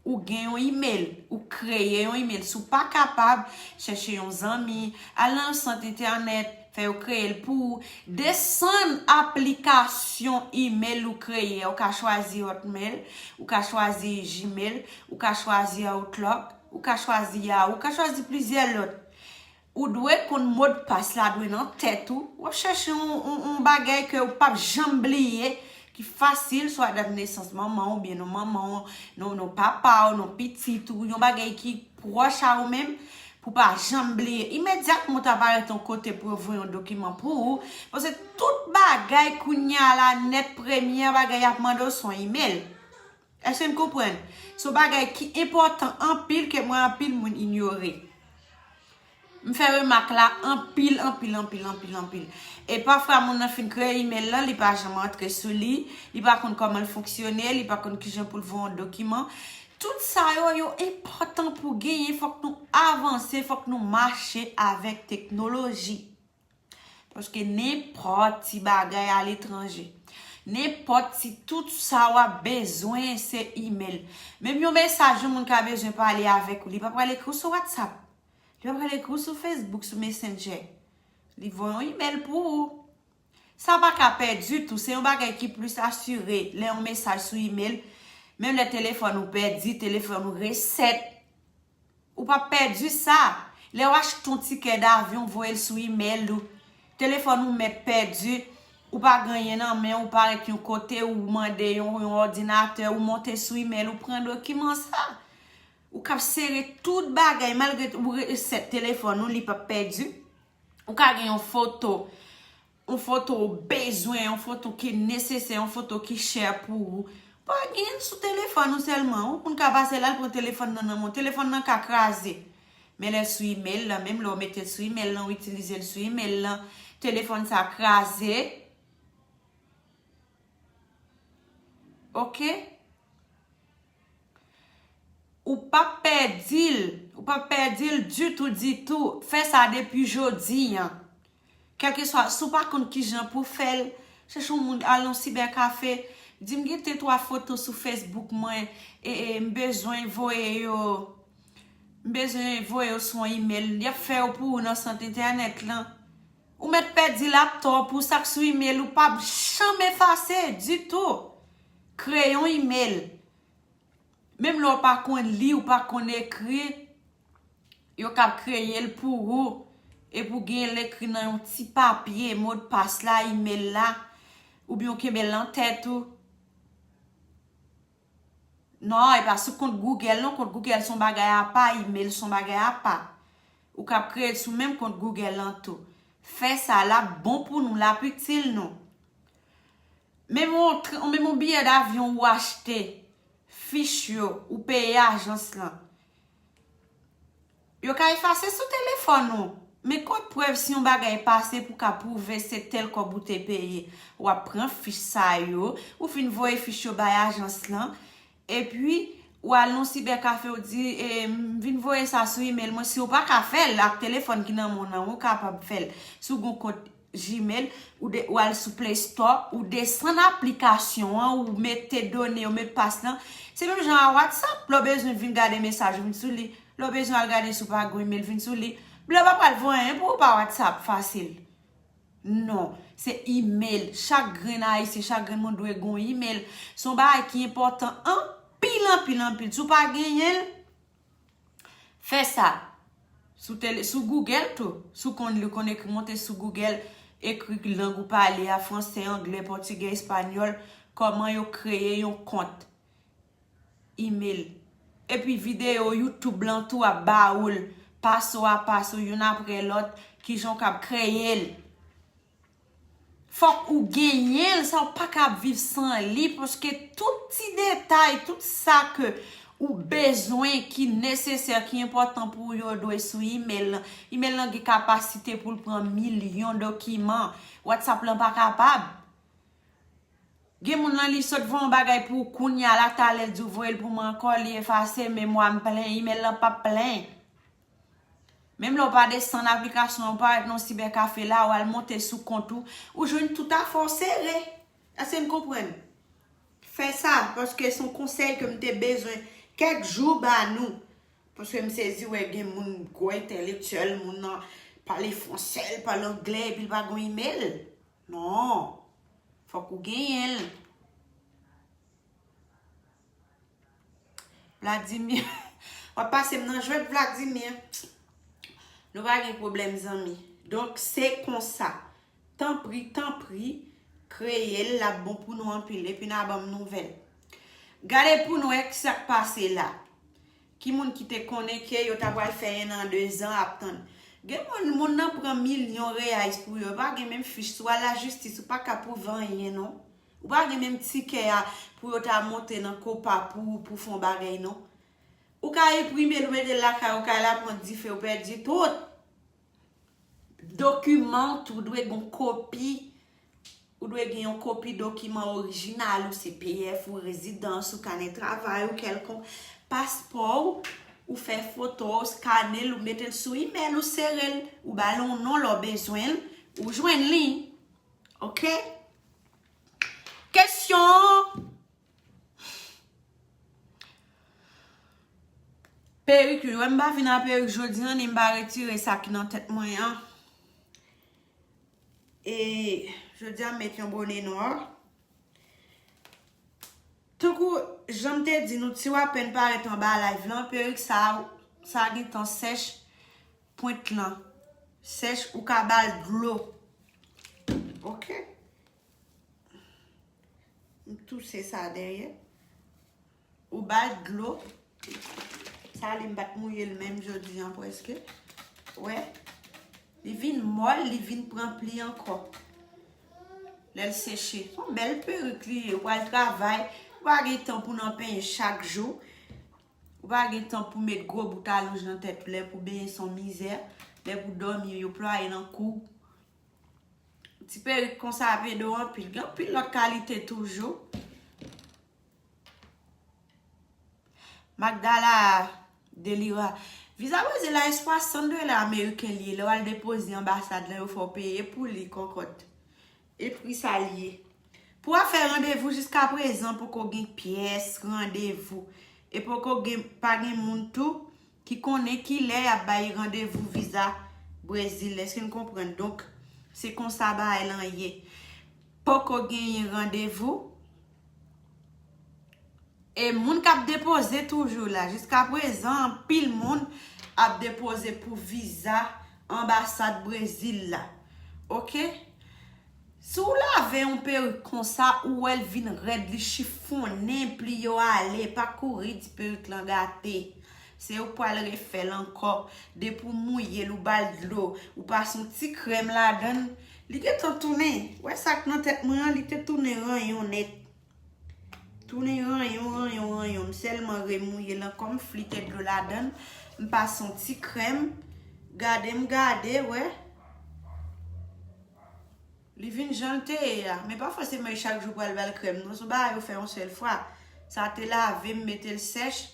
ou gen yon email, ou kreye yon email. Si w pa kapab, chèche yon zanmi, al nan yon sant entènèt, fè yo kreye l pou ou. Desann aplikasyon email ou kreye. Ou ka chwazi Hotmail, ou ka chwazi Gmail, ou ka chwazi Outlook, ou ka chwazi Yahoo, ou ka chwazi plizyè lòt. Ou dwe konn modpas la dwe nan tèt ou. W ap chèche yon, yon, yon bagay ke ou p ap janm bliye, ki fasil, swa dat nesans manman w, oubyen non manman w, non, non papa w, non pitit ou, yon bagay ki pwòch a ou menm, pou pa janm bliye. Imedyatman ou ta parèt yon kote pou yo voye yon dokiman pou ou, paske tout bagay kounye a la nèt premye bagay y ap mande w se yon email. Èske n konprann? Se yon bagay ki enpòtan anpil ke m wè anpil moun inyore. M fè remak la anpil, anpil, anpil, anpil, anpil. E pafwa moun nan fin kreye email lan, li pa janm antre sou li, li pa konn kòman l fonksyone, li pa konn kijan pou l voye yon dokiman. Tout sa yo, yo enpòtan pou genyen, fòk nou avanse, fòk nou mache avèk teknoloji. Paske nenpòt ti bagay aletranje, nenpòt ti, tout sa w ap bezwen se email. Menm yon mesaj yon moun ka bezwen pale avèk ou, li pa pral ekri w sou WhatsApp. Li pa pral ekri w sou Facebook, sou Messenger. Li voye yon email pou ou. Sa pa ka pèdi tou. Se yon bagay ki plis asire lè yon mesaj sou email. Menm lè telefòn ou pèdi, telefòn ou resèt, ou p ap pèdi sa. Lè w achte yon tikè davyon, voye l sou email ou. Telefòn ou mèt pèdi, ou pa gen anyen nan men w, ou parèt yon kote, ou mande yon, yon òdinatè, ou monte sou email, ou pran dokiman sa. Ou k ap sere tout bagay, malgre ou resèt telefòn ou, li p ap pèdi. Ou ka gen yon foto, yon foto ou bezwen, yon foto ki nesesè, yon foto ki chè pou ou. Pa gen l sou telefòn ou sèlman. Yon moun ka pase la, l pran telefòn nan nan men w. Telefòn nan ka kraze. Men lè l sou email lan, menm lè w mete l sou email lan, w itilize l sou email lan, telefòn sa kraze. Oke? Ou p ap pèdi l. Ou p ap pèdi l ditou, ditou. Fè sa depi jodi an. Kèlkeswa, si w pa konn kijan pou fè l, chèche yon moun, al nan sibèkafe, di m gen de twa foto sou Facebook mwen, e, e, m bezwen voye yo, m bezwen voye yo sou yon email. Y ap fè yo pou ou nan sant entènèt lan. Ou mèt pèdi laptop ou, sa k sou email ou p ap janm efase ditou. Kreye yon email. Menm lè w pa konn li, ou pa konn ekri, yo kab kreye l pou ou. Epi w gen l ekri nan yon ti papye, modpas la, email la, oubyen w kenbe l nan tèt ou. Non, e pa sou kont Google non, kont Google se yon bagay apa, email se yon bagay apa. Ou kab kreye l sou menm kont Google lan tou. Fè sa, l ap bon pou nou, l ap itil nou. Menm yon tr-, menm yon biyè davyon ou achte, fich yo, ou peye ajans lan. Yo ka efase sou telefòn ou. Men kot prèv si yon bagay pase pou ka pwouve se tèl kòb ou te peye? W ap pran fich sa yo, ou fin voye fich yo bay ajans lan, epi w al nan sibèkafe, w di, e, m vin voye sa sou email mwen. Si w pa ka fè l ak telefòn ki nan men w nan, ou kapab fè l. Si w gen yon kont Gmail, ou de-, ou al sou Play Store, ou desann aplikasyon an, ou mete done yo, modpas lan. Se menm jan a WhatsApp, lè w bezwen vin gade mesaj, ou vin sou li. Lè w bezwen al gade si w pa gen email, vin sou li. Blan pa pral voye anyen pou ou pa WhatsApp fasil. Non, se email. Chak grenn Ayisyen, chak grenn moun dwe gen yon email. Se yon bagay ki enpòtan anpil, anpil, anpil. Si w pa genyen l, fè sa. Sou tele, sou Google tou. Si w konn li, w konn ekri, monte sou Google, ekri lang ou pale a, franse, angle, pòtigè, espanyòl, kòman yo kreye yon kont email. Epi videyo YouTube lan tou ap ba ou l, paso a paso, youn apre lòt, kijan w kab kreye l. Fòk ou genyen l, sa w pa kab viv san li, paske tout ti detay, tout sa ke ou bezwen, ki nesesè, ki enpòtan pou ou yo dwe sou email lan. Email lan gen kapasite pou l pran milyon dokiman. WhatsApp lan pa kapab. Gen moun lan li sot voye yon bagay pou ou kounye a la, talè l di w voye l pou mwen ankò, li efase, memwa m plen, email lan p ap plen. Menm lè w pa desann aplikasyon an, ou parèt nan yon sibèkafe la, ou al monte sou kont ou, ou jwenn tout afè w sere. Èske n konprann? Fè sa, paske se yon konsèy ke m te bezwen kèk jou ba nou. Paske m sezi wè gen moun gwo entèlektyèl, moun nan pale franse, l pale angle, epi l pa gen email. Non. Fòk ou genyen l. Vladimir. W ap pase m nan jwèt, Vladimir. Nou pa gen pwoblèm, zanmi. Donk, se konsa. Tanpri, tanpri, kreye l, l ap bon pou nou anpil. Epi n a ban m nouvèl. Gade pou nou wè ki sa k pase la. Ki moun ki te konnen ke yo ta pral fè en an, de zan ap tann? Gen moun, moun nan pran milyon reyais pou yo, pa gen menm fich. Si w al lajistis, ou pa ka pwouve anyen, non. Ou pa gen menm tikè a pou yo ta monte nan kopa pou, pou fè yon bagay, non. Ou ka enprime l, ou mete l lakay ou, kay la pran dife, ou pèdi tout. Dokiman w tou dwe gen yon kopi. Ou dwe gen yon kopi dokiman orijinal ou, C P F ou, rezidans ou, kanè travay ou kèlkonk, paspò w, ou fè foto w, skane l, ou mete l sou imèl, ou sere l, ou ba l yon non lè w bezwen l, ou jwenn li. Oke? Kesyon. Perik, wi, wè m pa vin a perik jodi an, ni m pa retire sa ki nan tèt mwen an. E jodi a, m met yon bone nwa. Tankou jan m te di nou, ti w apèn parèt anba live lan, perik sa, sa gen tan sèch, pwent lan sèch, ou ka ba l dlo. Oke? M touse sa dèyè. Ou ba l dlo. Sa li m pa t mouye l menm jodi an prèske. Wè. Li vin mòl, li vin pran pli ankò. Lè l seche. Se yon bèl perik li ye. Ou pral travay. Ou pa gen tan pou nan penyen chak jou. Ou pa gen tan pou met gwo bout alonj nan tèt ou. Lè pou benyen se yon mizè. Lè pou dòmi, yo plwaye nan kou. Ti perik konsa ap ede w anpil. Gen anpil lòt kalite toujou. Magdala Delira. Viza Brezil la, e swasant dola ameriken li ye. Lè w al depoze anbasad la, yo fè w peye pou li, kòkòt. E pri sa li ye. Pou afè randevou, jiskaprezan, poko gen pyès randevou. E poko gen, pa gen moun tou ki konnen kilè y ap bay randevou viza Brezil. Èske n konprann? Donk, se konsa bagay lan ye. Poko genyen randevou. E moun k ap depoze toujou la. Jiskaprezan, anpil moun ap depoze pou viza anbasad Brezil la. Oke? Si w lave yon perik konsa, ou wè l vin rèd, li chifonnen, pli yo ale, pa kouri di perik lan gate. Se ou k pral refè l ankò. Depi w mouye l, ou ba l dlo, ou pase yon ti krèm ladan l, li gentan tounen. Wè sa k nan tèt mwen an, li te tounen ranyon nèt. Tounen ranyon, ranyon, ranyon. M sèlman remouye l ankò, m flite dlo ladan l. M pase yon ti krèm. Gade, m gade, wè. Li vin jan l te ye a. Men pa fòseman e chak jou pral ba l krèm, non. Se yon bagay yo fè yon sèl fwa. Sa te lave, m mete l sèch.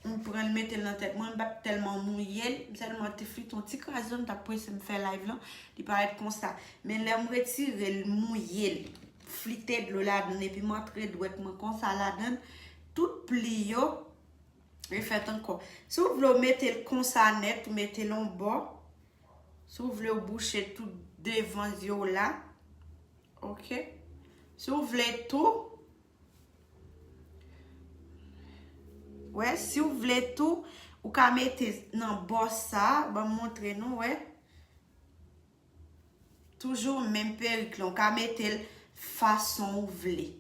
M pran l, mete l nan tèt mwen, m pa t tèlman mouye l, m sèlman te flite yon ti kras dlo, m t ap prese m fè live lan, li parèt konsa. Men lè m retire l, mouye l, flite dlo ladan l, epi m antre dwèt mwen konsa ladan l, tout pli yo, Refèt ankò. Si w vle w mete l konsa nèt, ou mete l yon bò. Si w vle w bouche tout devan zye w la. Ok. Si w vle tou, wè, si w vle tou, ou ka mete nan bò sa, ban m montre nou, wè. Toujou menm perik la, ou ka mete l fason ou vle.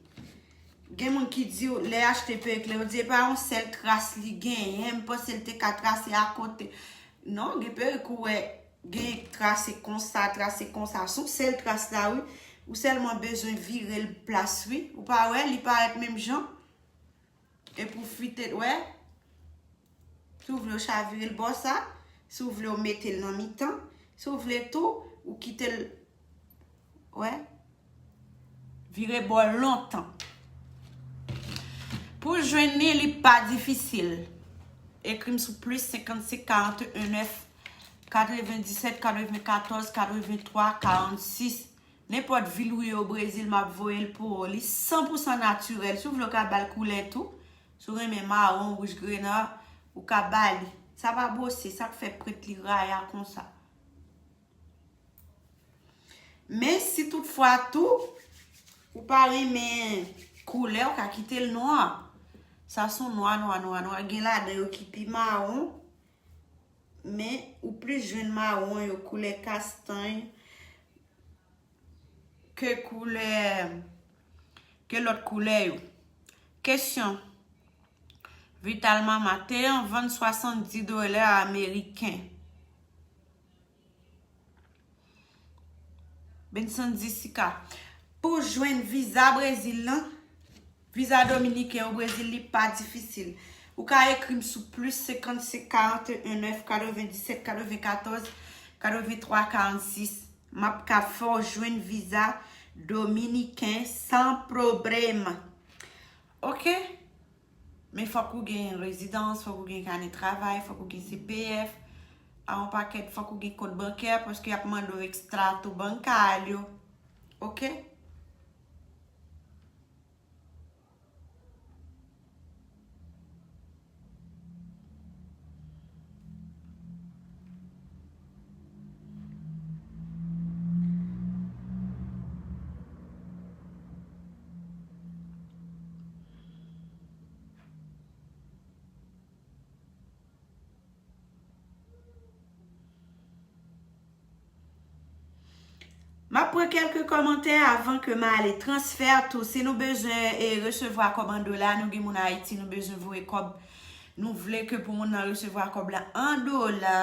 Gen moun ki di w, lè y achte perik la, yo di e pa yon sèl tras li genyen, m panse l te ka trase akote. Non, gen perik ou wè, gen trase konsa, trase konsa. Se yon sèl tras la, wi. Ou sèlman bezwen vire l plas, wi. Ou pa wè, li parèt menm jan. Epi w fite, wè. Si w vle w chavire l bò sa, si w vle w mete l nan mitan, si w vle tou, ou kite l, wè, vire bò l lontan. Pou jwenn li, li pa difisil. Ekri m sou plis senkannsenk karanteyen nèf katrevendisèt katrevenkatòz katrevenntwa karannsis. Nenpòt vil ou ye o Brezil, m ap voye l pou ou. Li san pou san natirèl. Si w vle, w ka ba l koulè tou. Si w renmen mawon, wouj grena, ou ka ba li. Sa pa bwose, sa k fè prent li raya konsa. Men si toutfwa tou, ou pa renmen koulè, ou ka kite l nwa. Sa se yon nwa, nwa, nwa, nwa. Gen ladan yo ki pi mawon. Men ou plis jwenn mawon yo, koulè kastany, ke koulè, ke lòt koulè yo. Kesyon. Vital Mama te an vann swasanndis dola ameriken. Benson Jessica. Pou jwenn viza Brezil lan, viza dominiken o Brezil, li pa difisil. Ou ka ekri m sou plis senkannsenk karanteyen nèf katrevendisèt katrevenkatòz katrevenntwa karannsis. M ap ka fè w jwenn viza dominiken san pwoblèm. Ok? Men fòk ou gen rezidans, fòk ou gen kanè travay, fòk ou gen C P F, a yon pakèt, fòk ou gen kont bankè, paske y ap mande w ekstrato bankal yo. Ok? M ap pran kèlke kòmantè avan ke m ale. Transfè tou, si nou bezwen, e, resevwa kòb an dola, nou gen moun Ayiti, nou bezwen voye kòb, nou vle ke pou moun nan resevwa kòb la an dola,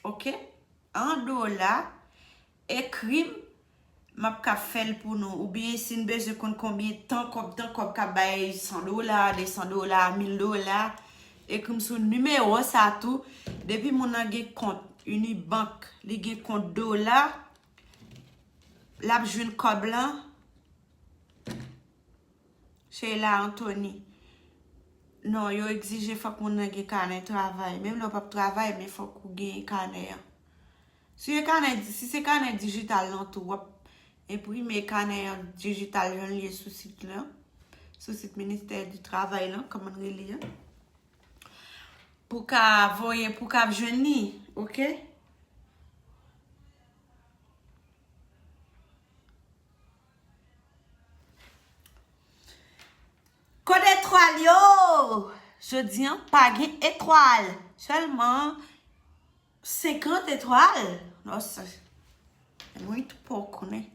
ok? An dola, ekri m, m ap ka fè l pou nou. Oubyen si n bezwen konn konbyen tan kòb, tan kòb ka bay san dola, desan dola, mil dola, ekri m sou nimewo sa tou. Depi moun nan gen kont Unibank, li gen kont dola, l ap jwenn kòb lan. Sheila Anthony. Non, yo egzije fòk moun nan gen kanè travay. Menm lè w p ap travay, men fòk ou gen kanè an. Si se kanè, si se kanè dijital lan tou, w ap enprime kanè an dijital jan l ye sou sit lan, sou sit Ministè di Travay lan, kòman n rele a. Pou ka voye, pou ka jwenn li, ok? Kote etwal yo? Jodi an, pa gen etwal. Sèlman senkant etwal. Non, sa, mwen tou pa konnen.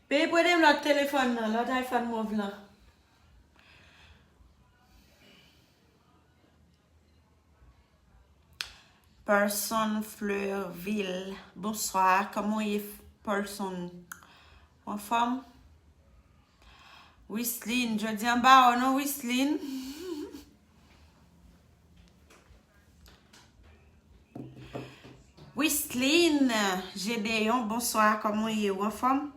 Peye prete m lòt telefòn nan, lòt iPhone mov lan. Person Fleurville. Bonswa, kòman w ye, Person? Ou anfòm? Wisline, jodi an ba ou non, Wisline. Wisline, Gédéon, bonswa, kòman w ye? Ou anfòm?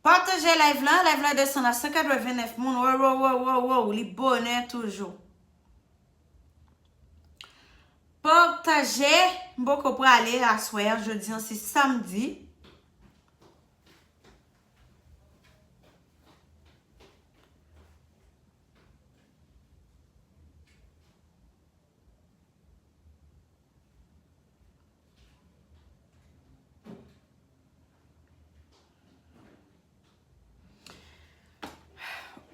Pataje live la, live la desann a san katrevennnèf moun. Wo, wo, wo, wo, wo, li bonè toujou. Pataje, m poko prale aswè a, jodi an se samdi.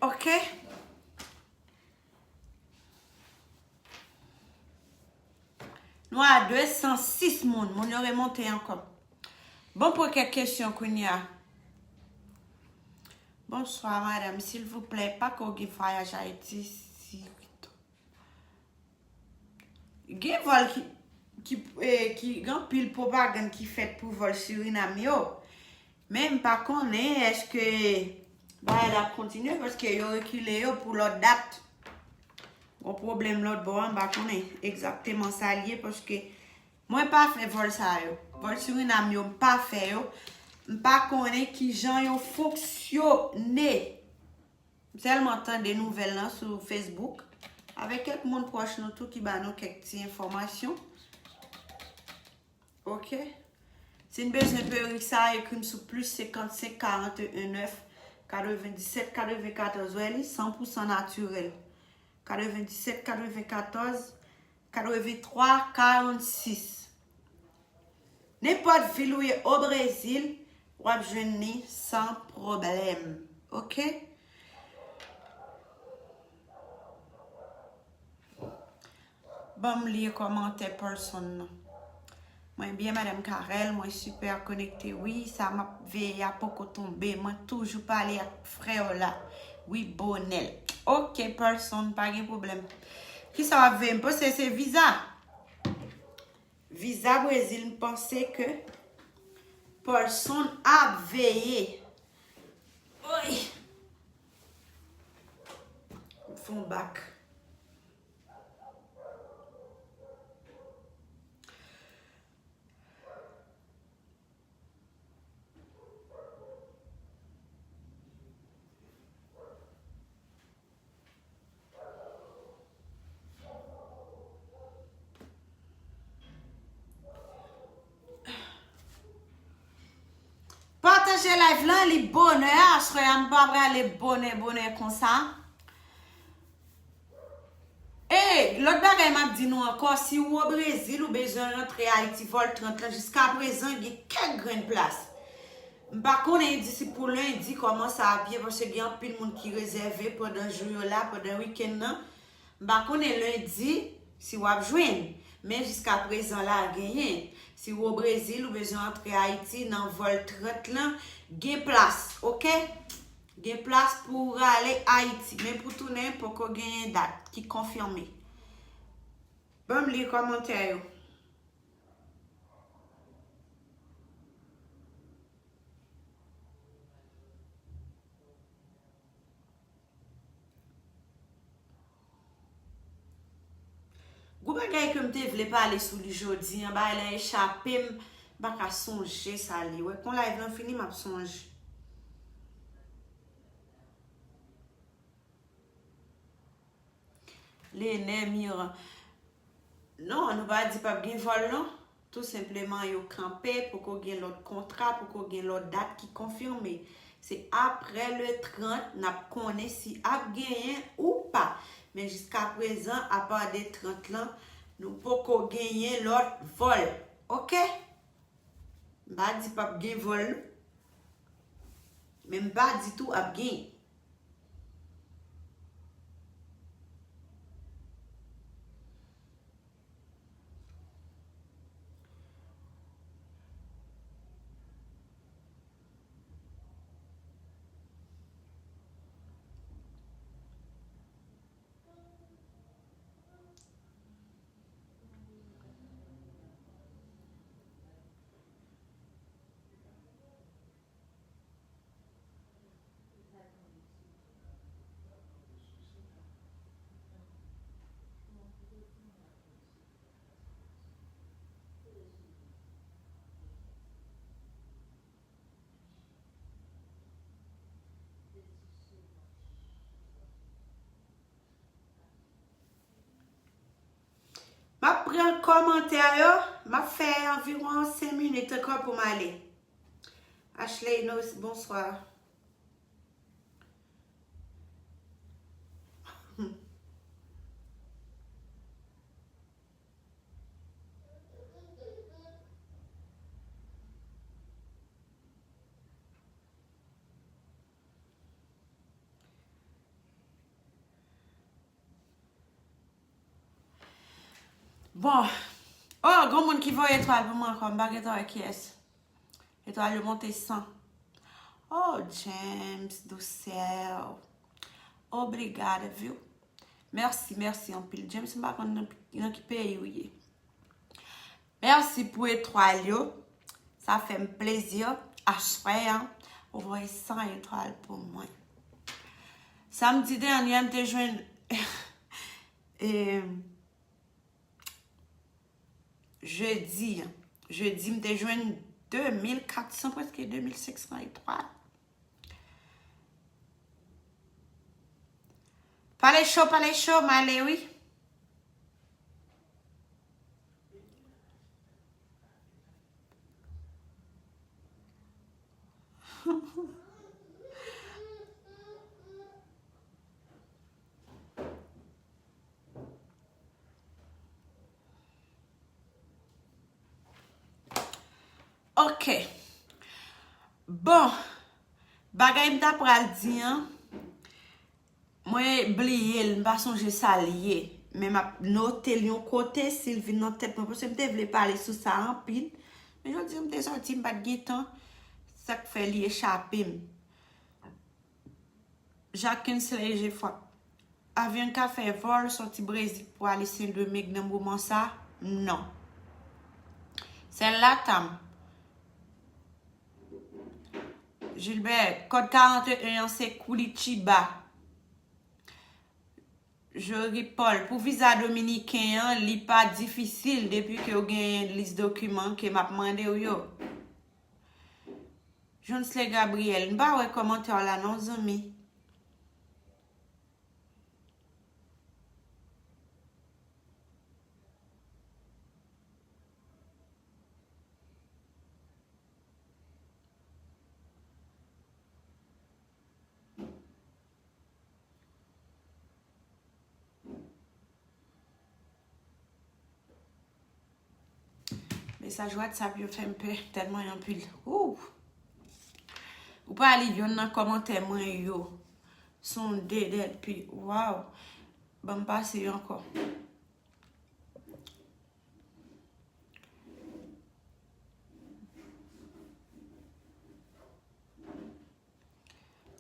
Ok. Nou a de san sis moun. Moun yo remonte ankò. Bon, pou kèk kesyon kounye a. Bonswa, madanm. Silvouplè, pa ko gen vwayaj Ayiti, si Gen vòl ki, ki, eh, ki gen anpil pwopagann ki fèt pou vòl Surinam yo. Men m pa konnen èske bagay la ap kontinye paske yo rekile yo pou lòt dat. Gon pwoblèm lòt bò a, m pa konnen egzakteman sa l ye paske mwen pa fè vòl sa yo. Vòl Surinam yo, m pa fè yo. M pa konnen kijan yo fonksyone. M sèlman tande nouvèl lan sou Facebook, avèk kèk moun pwòch nou tou ki ba nou kèk ti enfòmasyon. Ok. Si n bezwen perik sa, ekri m sou plis senkannsenk karanteyen nèf katrevenndisèt katrevenkatòz. Wè li, san pou san natirèl. Katrevenndisèt katrevenkatòz, katrevenntwa karannsis. Nenpòt vil ou ye o Brezil, w ap jwenn li san pwoblèm. Ok? Ban m li kòmantè Paulson nan. Mwen byen, Madanm Carel, mwen sipè konekte. Wi, sa m ap veye a poko tonbe. Mwen toujou pale ak frè w la. Wi, Bonèl. Ok, Paulson, pa gen pwoblèm. Kisa w ap veye? M panse se viza. Viza Brezil, m panse ke Paulson ap veye. Oy! M fè yon bak. Pataje live lan, li bonè, aswè a m pa prale bonè, bonè konsa. E, lòt bagay m ap di nou ankò, si w o Brezil, ou bezwen rantre Ayiti, vòl trant lan, jiskaprezan, gen kèk grenn plas. M pa konnen, yo di se pou lendi, kòman sa ap ye, paske gen anpil moun ki rezève pandan jou yo la, pandan wikenn nan. M pa konnen lendi, si w ap jwenn. Men jiskaprezan la, genyen. Si w o Brezil, ou bezwen antre Ayiti, nan vòl trant lan, gen plas, ok? Gen plas pou w rale Ayiti, men pou tounen, poko genyen dat ki konfime. Ban m li kòmantè yo. Gwo bagay ke m te vle pale sou li jodi an, bagay la echape m, m pa ka sonje sa li. Wè, kon live lan fini, m ap sonje. Lenè Miran. Non, nou pa di p ap gen vòl, non. Tou senpleman, yo kanpe, poko gen lòt kontra, poko gen lòt dat ki konfime. Se aprè le trant, n ap konnen si ap genyen ou pa. Men jiskaprezan, apa de trant lan, nou poko genyen lòt vòl. Ok? M pa di p ap gen vòl, non. Men m pa di tou ap gen. pran kòmantè yo. M ap fè anviwon senk minit ankò pou m ale. Ashley, no, bonswa. Bon. Oh, gon moun ki voye etwal pou mwen ankò. M pa gentan wè kiyès. Etwal yo monte san. Oh, James Doucel. Obrigada, viu. Mèsi, mèsi anpil. James, m pa konn nan, nan ki peyi w ye. Mèsi pou etwal yo. Sa fè m plezi. Aswè an, ou voye san etwal pou mwen. Samdi dènye, m te jwenn, e, jedi, jedi, m te jwenn de mil kat san, prèske de mil senk san etwal. Pale cho, pale cho, m ale wi. Ok. Bon, bagay m ta pral di an, mwen bliye l, m pa sonje sa l ye. Men m ap note l yon kote, si l vin nan tèt mwen, paske m te vle pale sou sa anpil. Men jodi a m te sòti, m pa t gen tan, sa k fè li echape m. Jacques Kinsley Geffroy. Avyon ka fè vòl sòti Brezil pou ale Sendomeng nan moman sa? Non. Sèl Latam. Gilbert, kòd karant e en an se Curitiba. Jory Paul, pou viza dominiken an, li pa difisil depi ke w genyen lis dokiman ke m ap mande w yo. Jonsley Gabriel, m pa wè kòmantè w la non, zanmi. Mesaj WhatsApp yo fè m pè, tèlman y anpil. Ou! Ou pa li yonn nan kòmantè mwen yo. Sonde dèpi. Waw! Ban m pase yo ankò.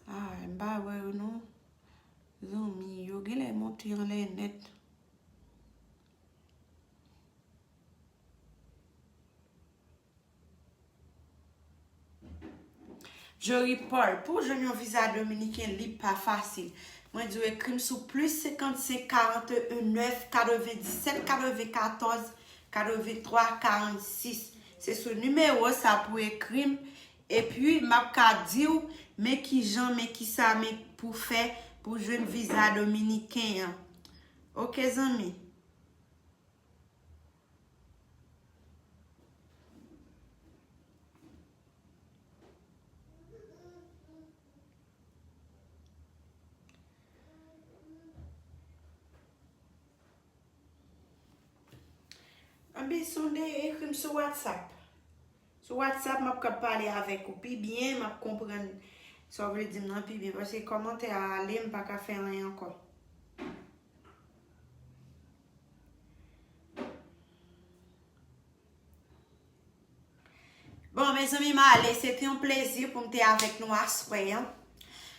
Ah, m pa wè yo non. Zanmi, yo genlè monte anlè nèt. Jory Paul, pou jwenn yon viza dominiken, li pa fasil. Mwen di w ekri m sou plis senkannsenk, karant e en, nèf, katrevenndisèt, katrevenkatòz, katreventwa, karannsis. Se sou nimewo sa pou ekri m. Epi, m ap ka di w, men kijan, men kisa, men pou fè, pou jwenn viza dominiken an. Oke, zanmi. Anben, sonde, ekri m sou WhatsApp. Sou WhatsApp, m ap ka pale avèk ou pi byen, m ap konprann sa w vle di m nan pi byen, paske kòmantè a ale, m pa ka fè anyen ankò. Bon, mezanmi, m ale. Se te yon plezi pou m te avèk nou aswè an.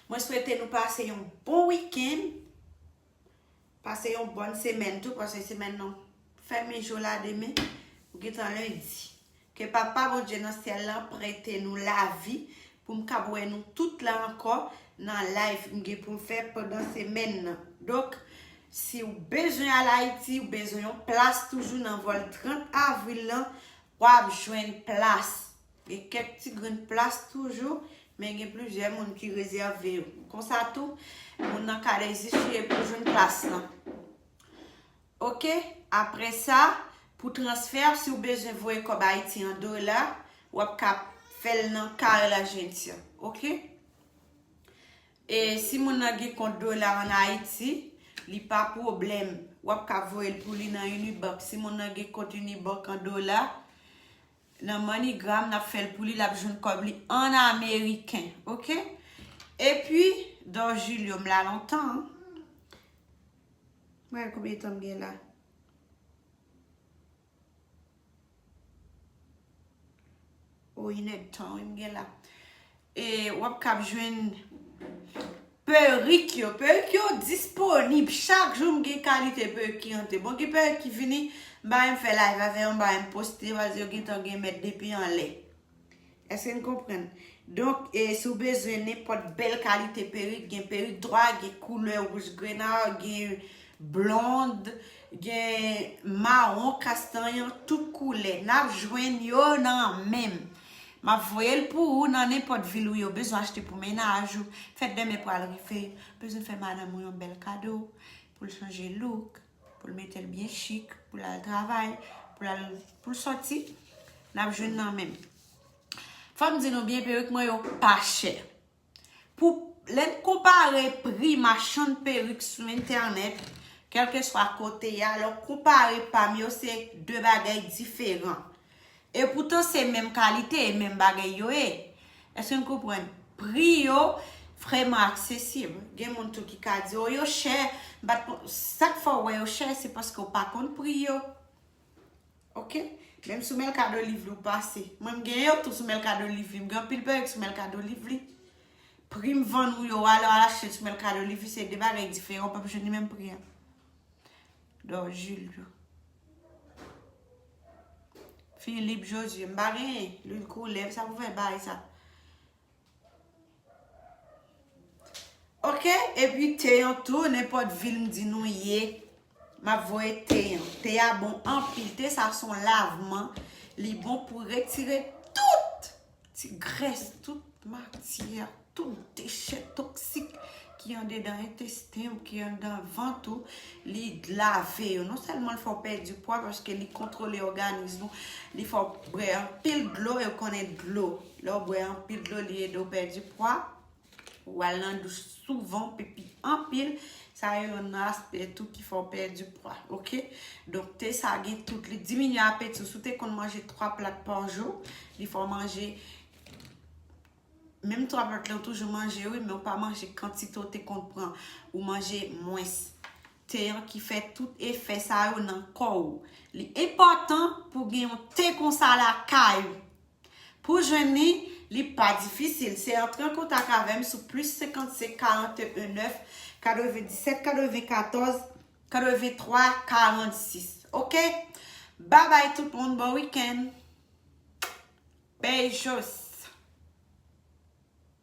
Mwen swete nou pase yon bon wikenn. Pase yon bòn semèn tou, paske semèn nan fèmen jou la demen, ou gentan lendi. Ke Papa Bondye nan syèl lan prete nou lavi pou m kab wè nou tout la ankò nan live m gen pou m fè pandan semèn nan. Donk, si w bezwen al Ayiti, w bezwen yon plas toujou nan vòl trant avril lan, w ap jwenn plas. Gen kèk ti grenn plas toujou, men gen plizyè moun ki rezève yo. Konsa tou, moun nan ka dezisire pou jwenn plas lan. Oke, apre sa, Pou transfè, si w bezwen voye kòb Ayiti an dola, w ap ka fè l nan Caixa Emergência, oke? E si moun nan gen kont dola an Ayiti, li pa pwoblèm. W ap ka voye l pou li nan Unibank. Si moun nan gen kont Unibank an dola, nan MoneyGram, n ap fè l pou li, l ap jwenn kòb li an ameriken, oke? Epi, Dò Julio, m la lontan, an. Mwen, konbyen tan m gen la? O, inèdtan, wi, m gen la. E w ap kab jwenn perik yo. Perik yo disponib. Chak jou m gen kalite perik ki rantre. Bon, gen perik ki vini, m pa menm fè live avè yo, m pa menm poste, paske yo gentan gen mèt depi anlè. Èske n konprann? Donk, e, si w bezwen nenpòt bèl kalite perik, gen perik dwa, gen koulè wouj grena, gen blond, gen mawon, kastanyen, tout koulè. N ap jwenn yo nan men m. M ap voye l pou ou nan nenpòt vil ou yo bezwen achte pou mennaj ou. Fèt demen pral rive, bezwen fè madanm ou yon bèl kado pou l chanje look, pou l mete l byen chik, pou l al travay, pou l al, pou l sòti, n ap jwenn nan men m. Fò m di nou byen, perik mwen yo pa chè. Pou lè n konpare pri machann perik sou entènèt, kèlkeswa kote y a, lè w konpare pa m yo, se de bagay diferan. Epoutan, se menm kalite e menm bagay yo ye. Èske n konprann? Pri yo vrèman aksesib. Gen moun tou ki ka di, "O, yo chè." Bat, sa k fè w wè yo chè, se paske w pa konn pri yo. Oke? Menm sou Mercado Livre ou pase. Mwen, m gen yo tou sou Mercado Livre. M gen anpil perik sou Mercado Livre. Pri m vann ou yo a, lè w al achte l sou Mercado Livre, se de bagay diferan. Ou p ap jwenn li menm pri a. Dò Julio. Philippe Josué, m pa genyen. Lwil koulè, sa pou fè bagay sa. Oke, epi te an tou, nenpòt vil m di nou ye, m ap voye te an. Te a bon anpil, te sa se yon lavman, li bon pou retire tout ti grès, tout matyè, tout dechè toksik ki andedan entesten w, ki andedan vant ou, li lave yo. Non sèlman l fè w pèdi pwa, paske li kontwole òganis ou, li fè w bwè anpil dlo, e w konnen dlo. Lè w bwè anpil dlo, li ede w pèdi pwa. Ou al nan douch souvan, w pipi anpil, sa yo youn nan aspè tou ki fè w pèdi pwa, oke? Donk, te sa gen tout, li diminye apeti w. Si w te konn manje twa plat pa jou, li fè w manje, menm twa plat lan w toujou manje, wi, men w pa manje kantite w te konn pran, ou manje mwens. Te an ki fè tout efè sa yo nan kò w. Li enpòtan pou w gen yon te konsa lakay ou. Pou jwenn li, li pa difisil. Se antre an kontak avè m sou plis senkannsenk, karanteyen, nèf, katrevenndisèt, katrevenkatòz, katrevenntwa, karannsis. Oke? Babay tout moun, bon wikenn. Beijos.